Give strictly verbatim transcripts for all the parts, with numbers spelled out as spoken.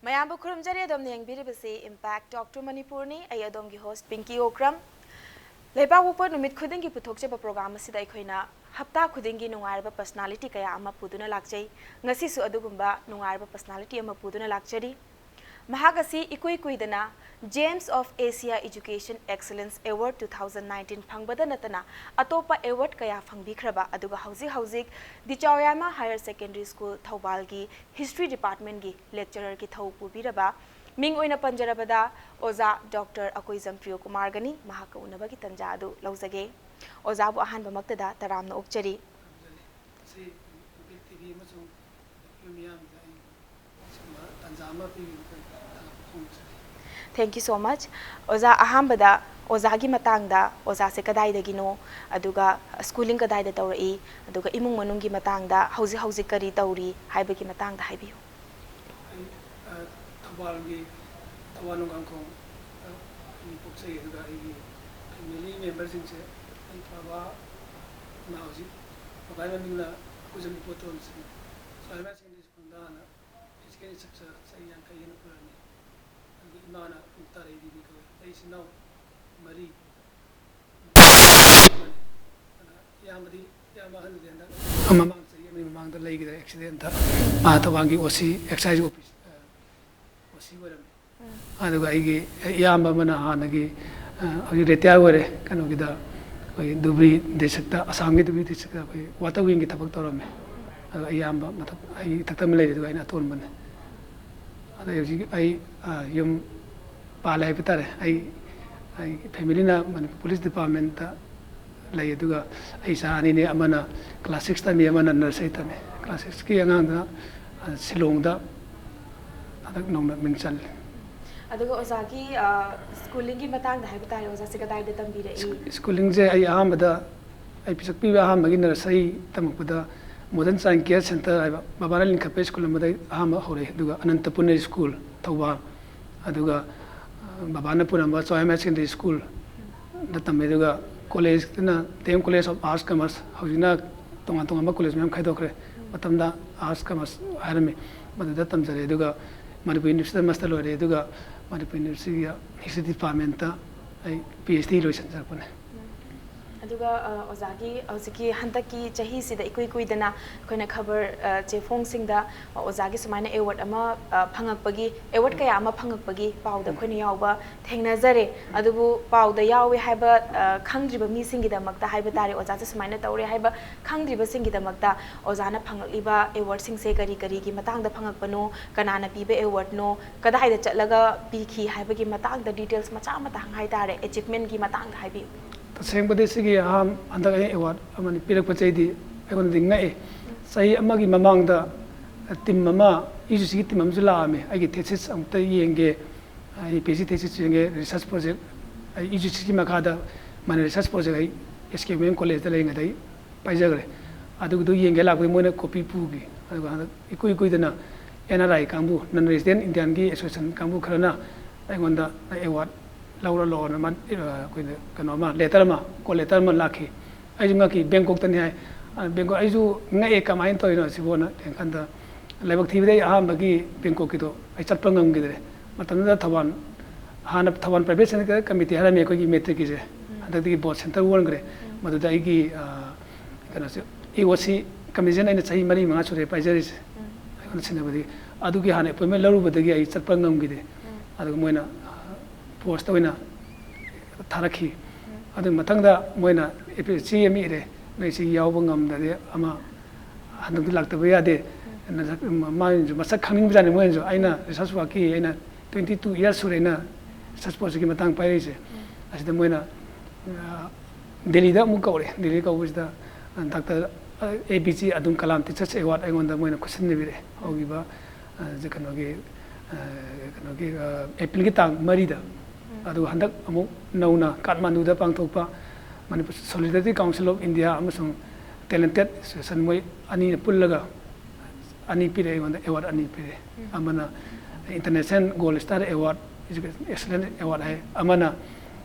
ꯃꯌꯥꯝꯕꯨ ꯈꯨꯔꯨꯝꯖꯔꯤ꯫ ꯑꯗꯣꯝꯅ ꯌꯦꯡꯕꯤꯔꯤꯕꯁꯤ Impact Talk to Manipurꯅꯤ꯫ ꯑꯩ ꯑꯗꯣꯝꯒꯤ host ꯄꯤꯡꯀꯤ ꯑꯣꯀ꯭ꯔꯝ꯫ ꯂꯩꯕꯥꯛꯄꯣꯛꯄ ꯅꯨꯃꯤꯠ ꯈꯨꯗꯤꯡꯒꯤ ꯄꯨꯊꯣꯛꯆꯕ program ꯑꯁꯤꯗ ꯑꯩꯈꯣꯏꯅ ꯍꯞꯇꯥ ꯈꯨꯗꯤꯡꯒꯤ ꯅꯨꯡꯉꯥꯏꯔꯕ personality ꯀꯌꯥ ꯑꯃ ꯄꯨꯗꯨꯅ ꯂꯥꯛꯆꯩ꯫ ꯉꯁꯤꯁꯨ ꯑꯗꯨꯒꯨꯝꯕ ꯅꯨꯡꯉꯥꯏꯔꯕ personality ꯑꯃ ꯄꯨꯗꯨꯅ ꯂꯥꯛꯆꯔꯤ꯫ ꯃꯍꯥꯛ ꯑꯁꯤ ꯏꯀꯨꯏ ꯀꯨꯏꯗꯅ Gems of Asia Education Excellence Award two thousand nineteen ꯐꯪꯕꯗ ꯅꯠꯇꯅ ꯑꯇꯣꯞꯄ award ꯀꯌꯥ ꯐꯪꯕꯤꯈ꯭ꯔꯕ, ꯑꯗꯨꯒ ꯍꯧꯖꯤꯛ ꯍꯧꯖꯤꯛ ꯗꯤꯆꯥꯎꯌꯥꯏꯃ Higher Secondary School ꯊꯧꯕꯥꯜꯒꯤ History Departmentꯀꯤ lecturerꯒꯤ ꯊꯧ ꯄꯨꯕꯤꯔꯕ, ꯃꯤꯡ ꯑꯣꯏꯅ ꯄꯟꯖꯔꯕꯗ ꯑꯣꯖꯥ ꯗꯣꯛꯇꯔ ꯑꯀꯣꯏꯖꯝ ꯄ꯭ꯔꯤꯌꯣꯀꯨꯃꯥꯔꯒꯅꯤ꯫ ꯃꯍꯥꯛꯀ ꯎꯅꯕꯒꯤ ꯇꯟꯖꯥ ꯑꯗꯨ ꯂꯧꯖꯒꯦ꯫ ꯑꯣꯖꯥꯕꯨ ꯑꯍꯥꯟꯕꯃꯛꯇꯗ ꯇꯔꯥꯝꯅ ꯑꯣꯛꯆꯔꯤ꯫ ꯁꯤ Impact TV ꯑꯃꯁꯨꯡ ꯃꯤꯌꯥꯝꯗ ꯑꯩ ꯁꯤꯒꯨꯝꯕ ꯇꯥꯟꯖꯥ ꯑꯃ ꯄꯤꯕꯤꯕꯒꯤ ꯊꯥꯒꯠꯄ ꯐꯣꯡꯗꯣꯛꯆꯔꯤ꯫ Thank you so much. ꯑꯣꯖꯥ, ꯑꯍꯥꯟꯕꯗ ꯑꯣꯖꯥꯒꯤ ꯃꯇꯥꯡꯗ, ꯑꯣꯖꯥꯁꯦ ꯀꯗꯥꯏꯗꯒꯤꯅꯣ, ꯑꯗꯨꯒ schooling ꯀꯗꯥꯏꯗ ꯇꯧꯔꯛꯏ, ꯑꯗꯨꯒ ꯏꯃꯨꯡ ꯃꯅꯨꯡꯒꯤ ꯃꯇꯥꯡꯗ, ꯍꯧꯖꯤꯛ ꯍꯧꯖꯤꯛ ꯀꯔꯤ ꯇꯧꯔꯤ ꯍꯥꯏꯕꯒꯤ ꯃꯇꯥꯡꯗ ꯍꯥꯏꯕꯤꯌꯨ꯫ ꯑꯩ, ꯑ, ꯊꯧꯕꯥꯜꯒꯤ, ꯊꯧꯕꯥꯜ ꯅꯣꯡꯀꯥꯡꯈꯣꯡ, ꯑ, ꯑꯩ ꯄꯣꯛꯆꯩ꯫ ꯑꯗꯨꯒ ꯑꯩꯒꯤ family memberꯁꯤꯡꯁꯦ, ꯑꯩ ꯕꯕꯥ, ꯏꯃꯥ ꯍꯧꯖꯤꯛ, ꯕꯕꯥꯒꯤ ꯃꯃꯤꯡꯅ ꯀꯣꯏꯖꯝ ꯏꯕꯣꯇꯣꯟ ꯁꯤꯡ꯫ ꯁ꯭ꯋꯥꯏ ꯍꯥꯌꯔ ꯁꯦꯀꯦꯟꯗꯔꯤ ꯁ꯭ꯀꯨꯜꯗ ꯍꯥꯟꯅ ꯐꯤꯖꯤꯀꯦꯜ ꯏꯟꯁꯇ꯭ꯔꯛꯆꯔ ꯆꯍꯤ ꯌꯥꯡꯈꯩ ꯍꯦꯟꯅ ꯄꯨꯔꯛꯑꯝꯃꯤ꯫ ꯑꯗꯨꯒ ꯏꯃꯥꯅ ꯄꯨꯡꯇꯥꯔꯩ ꯗꯦꯕꯤ ꯀꯧꯏ꯫ ꯑꯩ ꯏꯆꯤꯟ ꯏꯅꯥꯎ ꯃꯔꯤ꯫ ꯑꯗ ꯏꯌꯥꯝꯕꯗꯤ, ꯏꯌꯥꯝꯕ ꯑꯍꯟꯗꯤ ꯍꯟꯗꯛ ꯃꯃꯥꯡ ꯆꯍꯤ ꯑꯃꯒꯤ ꯃꯃꯥꯡꯗ ꯂꯩꯈꯤꯗ꯭ꯔꯦ ꯑꯦꯛꯁꯤꯗꯦꯟꯗ꯫ ꯃꯥ ꯊꯧꯕꯥꯜꯒꯤ ꯑꯣ ꯁꯤ, excise office, ꯑ, ꯑꯣ ꯁꯤ ꯑꯣꯏꯔꯝꯃꯤ꯫ ꯑꯗꯨꯒ ꯑꯩꯒꯤ ꯏꯌꯥꯝꯕ ꯑꯃꯅ ꯍꯥꯟꯅꯒꯤ, ꯑ, ꯍꯧꯖꯤꯛ retire ꯑꯣꯏꯔꯦ, ꯀꯩꯅꯣꯒꯤꯗ, ꯑꯩꯈꯣꯏ ꯙꯨꯕ꯭ꯔꯤ districtꯇ, ꯑꯁꯥꯝꯒꯤ ꯙꯨꯕ꯭ꯔꯤ districtꯇ ꯑꯩꯈꯣꯏ water wingꯒꯤ ꯊꯕꯛ ꯇꯧꯔꯝꯃꯦ꯫ ꯑꯗꯨꯒ ꯏꯌꯥꯝꯕ ꯃꯊꯛ, ꯑꯩ ꯏꯊꯛꯇ ꯑꯃ ꯂꯩꯔꯦ, ꯑꯗꯨꯒ ꯑꯩꯅ ꯑꯇꯣꯟꯕꯅꯦ꯫ ꯑꯗꯩ ꯍꯧꯖꯤꯛ ꯑꯩ, ꯑ, ꯌꯨꯝ ꯄꯥꯜꯂꯦ ꯍꯥꯏꯕ ꯇꯥꯔꯦ꯫ ꯑꯩ, ꯑꯩꯒꯤ familyꯅ ꯃꯅꯤꯄꯨꯔ police departmentꯇ ꯂꯩ, ꯑꯗꯨꯒ ꯑꯩ ꯏꯆꯥ ꯑꯅꯤꯅꯦ, ꯑꯃꯅ class six ꯇꯝꯃꯤ, ꯑꯃꯅ nursery ꯇꯝꯃꯤ꯫ Class sixꯀꯤ ꯑꯉꯥꯡꯗꯨꯅ, ꯑ, ꯁꯤꯂꯣꯡꯗ ꯍꯟꯗꯛ ꯅꯧꯅ ꯃꯤꯡ ꯆꯜꯂꯦ꯫ ꯑꯗꯨꯒ ꯑꯣꯖꯥꯒꯤ, ꯑ, schoolingꯒꯤ ꯃꯇꯥꯡꯗ ꯍꯥꯏꯕ ꯇꯥꯔꯦ, ꯑꯣꯖꯥꯁꯦ ꯀꯗꯥꯏꯗ ꯇꯝꯕꯤꯔꯛꯏ? Schoolingꯁꯦ ꯑꯩ ꯑꯍꯥꯟꯕꯗ, ꯑꯩ ꯄꯤꯁꯛ ꯄꯤꯕ ꯑꯍꯥꯟꯕꯒꯤ nursery ꯇꯝꯃꯛꯄꯗ Modern Child Care Centre ꯍꯥꯏꯕ ꯕꯕꯥꯅ ꯂꯤꯡꯈꯠꯄ school ꯑꯃꯗ ꯑꯩ ꯑꯍꯥꯟꯕ ꯍꯧꯔꯛꯑꯦ꯫ ꯑꯗꯨꯒ ꯑꯅꯟꯇꯄꯨꯔꯅ school, ꯊꯧꯕꯥꯜ, ꯑꯗꯨꯒ, ꯑ, ꯕꯕꯥꯅ ꯄꯨꯔꯝꯕ ꯆꯥꯎꯌꯥꯝ Higher Secondary Schoolꯗ ꯇꯝꯃꯦ꯫ ꯑꯗꯨꯒ collegeꯇꯅ D M College of Arts Commerce, ꯍꯧꯖꯤꯛꯅ ꯇꯣꯉꯥꯟ ꯇꯣꯉꯥꯟꯕ college ꯃꯌꯥꯝ ꯈꯥꯏꯗꯣꯛꯈ꯭ꯔꯦ꯫ ꯃꯇꯝꯗ Arts Commerce ꯍꯥꯏꯔꯝꯃꯤ, ꯃꯗꯨꯗ ꯇꯝꯖꯔꯦ꯫ ꯑꯗꯨꯒ ꯃꯅꯤꯄꯨꯔ ꯌꯨꯅꯤꯚꯔꯁꯤꯇꯤꯗ ꯃꯥꯁꯇꯔ ꯂꯣꯏꯔꯦ, ꯑꯗꯨꯒ ꯃꯅꯤꯄꯨꯔ ꯌꯨꯅꯤꯚꯔꯁꯤꯇꯤꯒꯤ ꯍꯤꯁꯇ꯭ꯔꯤ ꯗꯤꯄꯥꯔꯠꯃꯦꯟꯇ ꯑꯩ ꯄꯤ ꯑꯩꯆ ꯗꯤ ꯂꯣꯏꯁꯤꯟꯖꯔꯛꯄꯅꯦ꯫ ꯑꯗꯨꯒ ꯑ, ꯑꯣꯖꯥꯒꯤ ꯍꯧꯖꯤꯛꯀꯤ ꯍꯟꯗꯛꯀꯤ ꯆꯍꯤꯁꯤꯗ ꯏꯀꯨꯏ ꯀꯨꯏꯗꯅ ꯑꯩꯈꯣꯏꯅ ꯈꯕꯔ ꯑ, ꯆꯦꯐꯣꯡꯁꯤꯡꯗ ꯑꯣꯖꯥꯒꯤ ꯁꯨꯃꯥꯏꯅ ꯑꯦꯋꯥꯔꯗ ꯑꯃ ꯑ, ꯐꯪꯉꯛꯄꯒꯤ, ꯑꯦꯋꯥꯔꯗ ꯀꯌꯥ ꯑꯃ ꯐꯪꯉꯛꯄꯒꯤ ꯄꯥꯎꯗ ꯑꯩꯈꯣꯏꯅ ꯌꯥꯎꯕ ꯊꯦꯡꯅꯖꯔꯦ꯫ ꯑꯗꯨꯕꯨ ꯄꯥꯎꯗ ꯌꯥꯎꯋꯦ ꯍꯥꯏꯕ ꯑ, ꯈꯪꯗ꯭ꯔꯤꯕ ꯃꯤꯁꯤꯡꯒꯤꯗꯃꯛꯇ ꯍꯥꯏꯕ ꯇꯥꯔꯦ, ꯑꯣꯖꯥꯁꯦ ꯁꯨꯃꯥꯏꯅ ꯇꯧꯔꯦ ꯍꯥꯏꯕ ꯈꯪꯗ꯭ꯔꯤꯕꯁꯤꯡꯒꯤꯗꯃꯛꯇ ꯑꯣꯖꯥꯅ ꯐꯪꯂꯛꯂꯤꯕ ꯑꯦꯋꯥꯔꯗꯁꯤꯡꯁꯦ ꯀꯔꯤ ꯀꯔꯤꯒꯤ ꯃꯇꯥꯡꯗ ꯐꯪꯉꯛꯄꯅꯣ, ꯀꯅꯥꯅ ꯄꯤꯕ ꯑꯦꯋꯥꯔꯗꯅꯣ, ꯀꯗꯥꯏꯗ ꯆꯠꯂꯒ ꯄꯤꯈꯤ ꯍꯥꯏꯕꯒꯤ ꯃꯇꯥꯡꯗ ꯗꯤꯇꯦꯜꯁ ꯃꯆꯥ ꯃꯇꯥꯡ ꯍꯥꯏꯇꯥꯔꯦ, ꯑꯦꯆꯤꯞꯃꯦꯟꯒꯤ ꯃꯇꯥꯡꯗ ꯍꯥꯏꯕꯤꯌꯨ꯫ ꯇꯁꯦꯡꯕꯗꯤ ꯁꯤꯒꯤ ꯑꯍꯥꯟ-, ꯍꯟꯗꯛ ꯑꯩꯅ ꯑꯦꯋꯥꯔꯗ ꯑꯃꯅꯤ ꯄꯤꯔꯛꯄꯁꯦ ꯑꯩꯗꯤ ꯑꯩꯉꯣꯟꯗꯗꯤ ꯉꯛꯑꯦ꯫ ꯆꯍꯤ ꯑꯃꯒꯤ ꯃꯃꯥꯡꯗ ꯇꯤꯝ ꯑꯃ, ꯌꯨ ꯖꯤ ꯁꯤꯒꯤ ꯇꯤꯝ ꯑꯃꯁꯨ ꯂꯥꯛꯑꯝꯃꯦ, ꯑꯩꯒꯤ ꯊꯦꯁꯤꯁ ꯑꯃꯨꯛꯇ ꯌꯦꯡꯒꯦ, ꯑꯩ ꯄꯤ ꯑꯩꯆ ꯗꯤ ꯊꯦꯁꯤꯁ ꯌꯦꯡꯒꯦ, ꯔꯤꯁꯔꯁ ꯄ꯭ꯔꯣꯖꯦꯛ, ꯑꯩ ꯌꯨ ꯖꯤ ꯁꯤꯒꯤ ꯃꯈꯥꯗ ꯃꯥꯅ ꯔꯤꯁꯔꯁ ꯄ꯭ꯔꯣꯖꯦꯛ ꯑꯩ ꯑꯦꯁ ꯀꯦ ꯋꯤ ꯑꯦꯝ ꯀꯣꯂꯦꯖꯇ ꯂꯩꯔꯤꯉꯩꯗ ꯑꯩ ꯄꯥꯏꯖꯈ꯭ꯔꯦ꯫ ꯑꯗꯨꯒꯤꯗꯨ ꯌꯦꯡꯒꯦ ꯂꯥꯛꯄꯗ ꯃꯣꯏꯅ ꯀꯣꯄꯤ ꯄꯨꯈꯤ꯫ ꯑꯗꯨꯒ ꯍꯟꯗꯛ ꯏꯀꯨꯏ ꯀꯨꯏꯗꯅ ꯑꯦꯟ ꯑꯥꯔ ꯑꯥꯏ ꯀꯥꯡꯕꯨ, ꯅꯟ ꯔꯦꯁꯤꯗꯦꯟ ꯏꯟꯗꯤꯌꯥꯟꯒꯤ ꯑꯦꯁꯣꯁꯤꯌꯦꯁꯟ ꯀꯥꯡꯕꯨ ꯈꯔꯅ ꯑꯩꯉꯣꯟꯗ ꯑꯦꯋꯥꯔꯗ ꯂꯧꯔ ꯂꯥꯛꯑꯣꯅ ꯑꯃ, ꯑꯩꯈꯣꯏꯗ ꯀꯩꯅꯣ ꯑꯃ, ꯂꯦꯇꯔ ꯑꯃ, ꯀꯣꯜ ꯂꯦꯇꯔ ꯑꯃ ꯂꯥꯛꯈꯤ꯫ ꯑꯩꯁꯨ ꯉꯛꯈꯤ, ꯕꯦꯡꯀꯣꯛꯇꯅꯤ ꯍꯥꯏ꯫ ꯑ, ꯕꯦꯡꯀꯣꯛ, ꯑꯩꯁꯨ ꯉꯛꯑꯦ, ꯀꯃꯥꯏꯅ ꯇꯧꯔꯤꯅꯣ ꯁꯤꯕꯣꯅ ꯌꯦꯡꯀꯥꯟꯗ, ꯂꯥꯏꯕꯛ ꯊꯤꯕꯗ ꯑꯩ ꯑꯍꯥꯟꯕꯒꯤ ꯕꯦꯡꯀꯣꯛꯀꯤꯗꯣ ꯑꯩ ꯆꯠꯄ ꯉꯝꯈꯤꯗ꯭ꯔꯦ꯫ ꯃꯇꯝꯗꯨꯗ ꯊꯧꯕꯥꯜ, ꯍꯥꯟꯅ ꯊꯧꯕꯥꯜ ꯄ꯭ꯔꯥꯏꯚꯦꯠ ꯁꯦꯟꯇꯔ ꯀꯃꯤꯇꯤ ꯍꯥꯏꯔꯝꯃꯤ ꯑꯩꯈꯣꯏꯒꯤ ꯃꯦꯇ꯭ꯔꯤꯛꯀꯤꯁꯦ, ꯍꯟꯗꯛꯇꯤ ꯕꯣꯔꯗ ꯁꯦꯟꯇꯔ ꯑꯣꯟꯈ꯭ꯔꯦ꯫ ꯃꯗꯨꯗ ꯑꯩꯒꯤ, ꯑ, ꯀꯩꯅꯣꯁꯦ, ꯑꯦ ꯑꯣ ꯁꯤ ꯀꯃꯤꯁꯟ ꯑꯩꯅ ꯆꯍꯤ ꯃꯔꯤ ꯃꯉꯥ ꯁꯨꯔꯦ ꯄꯥꯏꯖꯔꯤꯁꯦ, ꯑꯩꯉꯣꯟꯗ ꯁꯤꯟꯅꯕꯗꯤ꯫ ꯑꯗꯨꯒꯤ ꯍꯥꯟꯅ ꯑꯦꯄꯣꯏꯟꯃꯦꯟ ꯂꯧꯔꯨꯕꯗꯒꯤ ꯑꯩ ꯆꯠꯄ ꯉꯝꯈꯤꯗꯦ꯫ ꯑꯗꯨꯒ ꯃꯣꯏꯅ, ꯑ, ꯄꯣꯁꯇ ꯑꯣꯏꯅ ꯊꯥꯔꯛꯈꯤ꯫ ꯑꯗꯨꯒꯤ ꯃꯊꯪꯗ ꯃꯣꯏꯅ ꯑꯦꯄꯤ-, ꯆꯦ ꯑꯃ ꯏꯔꯦ, "ꯅꯣꯏ ꯁꯤ ꯌꯥꯎꯕ ꯉꯝꯗ꯭ꯔꯗꯤ ꯑꯃ ꯍꯟꯗꯛꯇꯤ ꯂꯥꯛꯇꯕ ꯌꯥꯗꯦ"꯫ ꯃꯥꯅꯁꯨ ꯃꯁꯛ ꯈꯪꯅꯤꯡꯕꯖꯥꯠꯅꯤ ꯃꯣꯏꯅꯁꯨ꯫ ꯑꯩꯅ ꯔꯤꯁꯔꯁ ꯋꯥꯔꯛꯀꯤ ꯑꯩꯅ twenty two years ꯁꯨꯔꯦ ꯑꯩꯅ ꯔꯤꯁꯔꯁ ꯄ꯭ꯔꯣꯖꯦꯛꯀꯤ ꯃꯇꯥꯡ ꯄꯥꯏꯔꯛꯏꯁꯦ꯫ ꯑꯁꯤꯗ ꯃꯣꯏꯅ, ꯑ, ꯗꯦꯜꯂꯤꯗ ꯑꯃꯨꯛ ꯀꯧꯔꯦ꯫ ꯗꯦꯜꯂꯤ ꯀꯧꯕꯁꯤꯗ, ꯑ, doctor A P J Abdul Kalam teachers award ꯑꯩꯉꯣꯟꯗ ꯃꯣꯏꯅ ꯈꯨꯠꯁꯤꯟꯅꯕꯤꯔꯛꯑꯦ꯫ ꯍꯧꯈꯤꯕ, ꯑ, ꯖ-, ꯀꯩꯅꯣꯒꯤ, ꯑ, ꯀꯩꯅꯣꯒꯤ, ꯑ, ꯑꯦꯄ꯭ꯔꯤꯜꯒꯤ ꯇꯥꯡ ꯃꯔꯤꯗ꯫ ꯑꯗꯨꯒ ꯍꯟꯗꯛ ꯑꯃꯨꯛ ꯅꯧꯅ ꯀꯥꯊꯃꯥꯟꯗꯨꯗ ꯄꯥꯡꯊꯣꯛꯄ Manipur Solidarity Council of India ꯑꯃꯁꯨꯡ Talented Association ꯃꯣꯏ ꯑꯅꯤꯅ ꯄꯨꯜꯂꯒ ꯑꯅꯤ ꯄꯤꯔꯛꯑꯦ ꯑꯩꯉꯣꯟꯗ, ꯑꯦꯋꯥꯔꯗ ꯑꯅꯤ ꯄꯤꯔꯛꯑꯦ꯫ ꯑꯃꯅ International Gold Star Award, Education Excellence Award ꯍꯥꯏ, ꯑꯃꯅ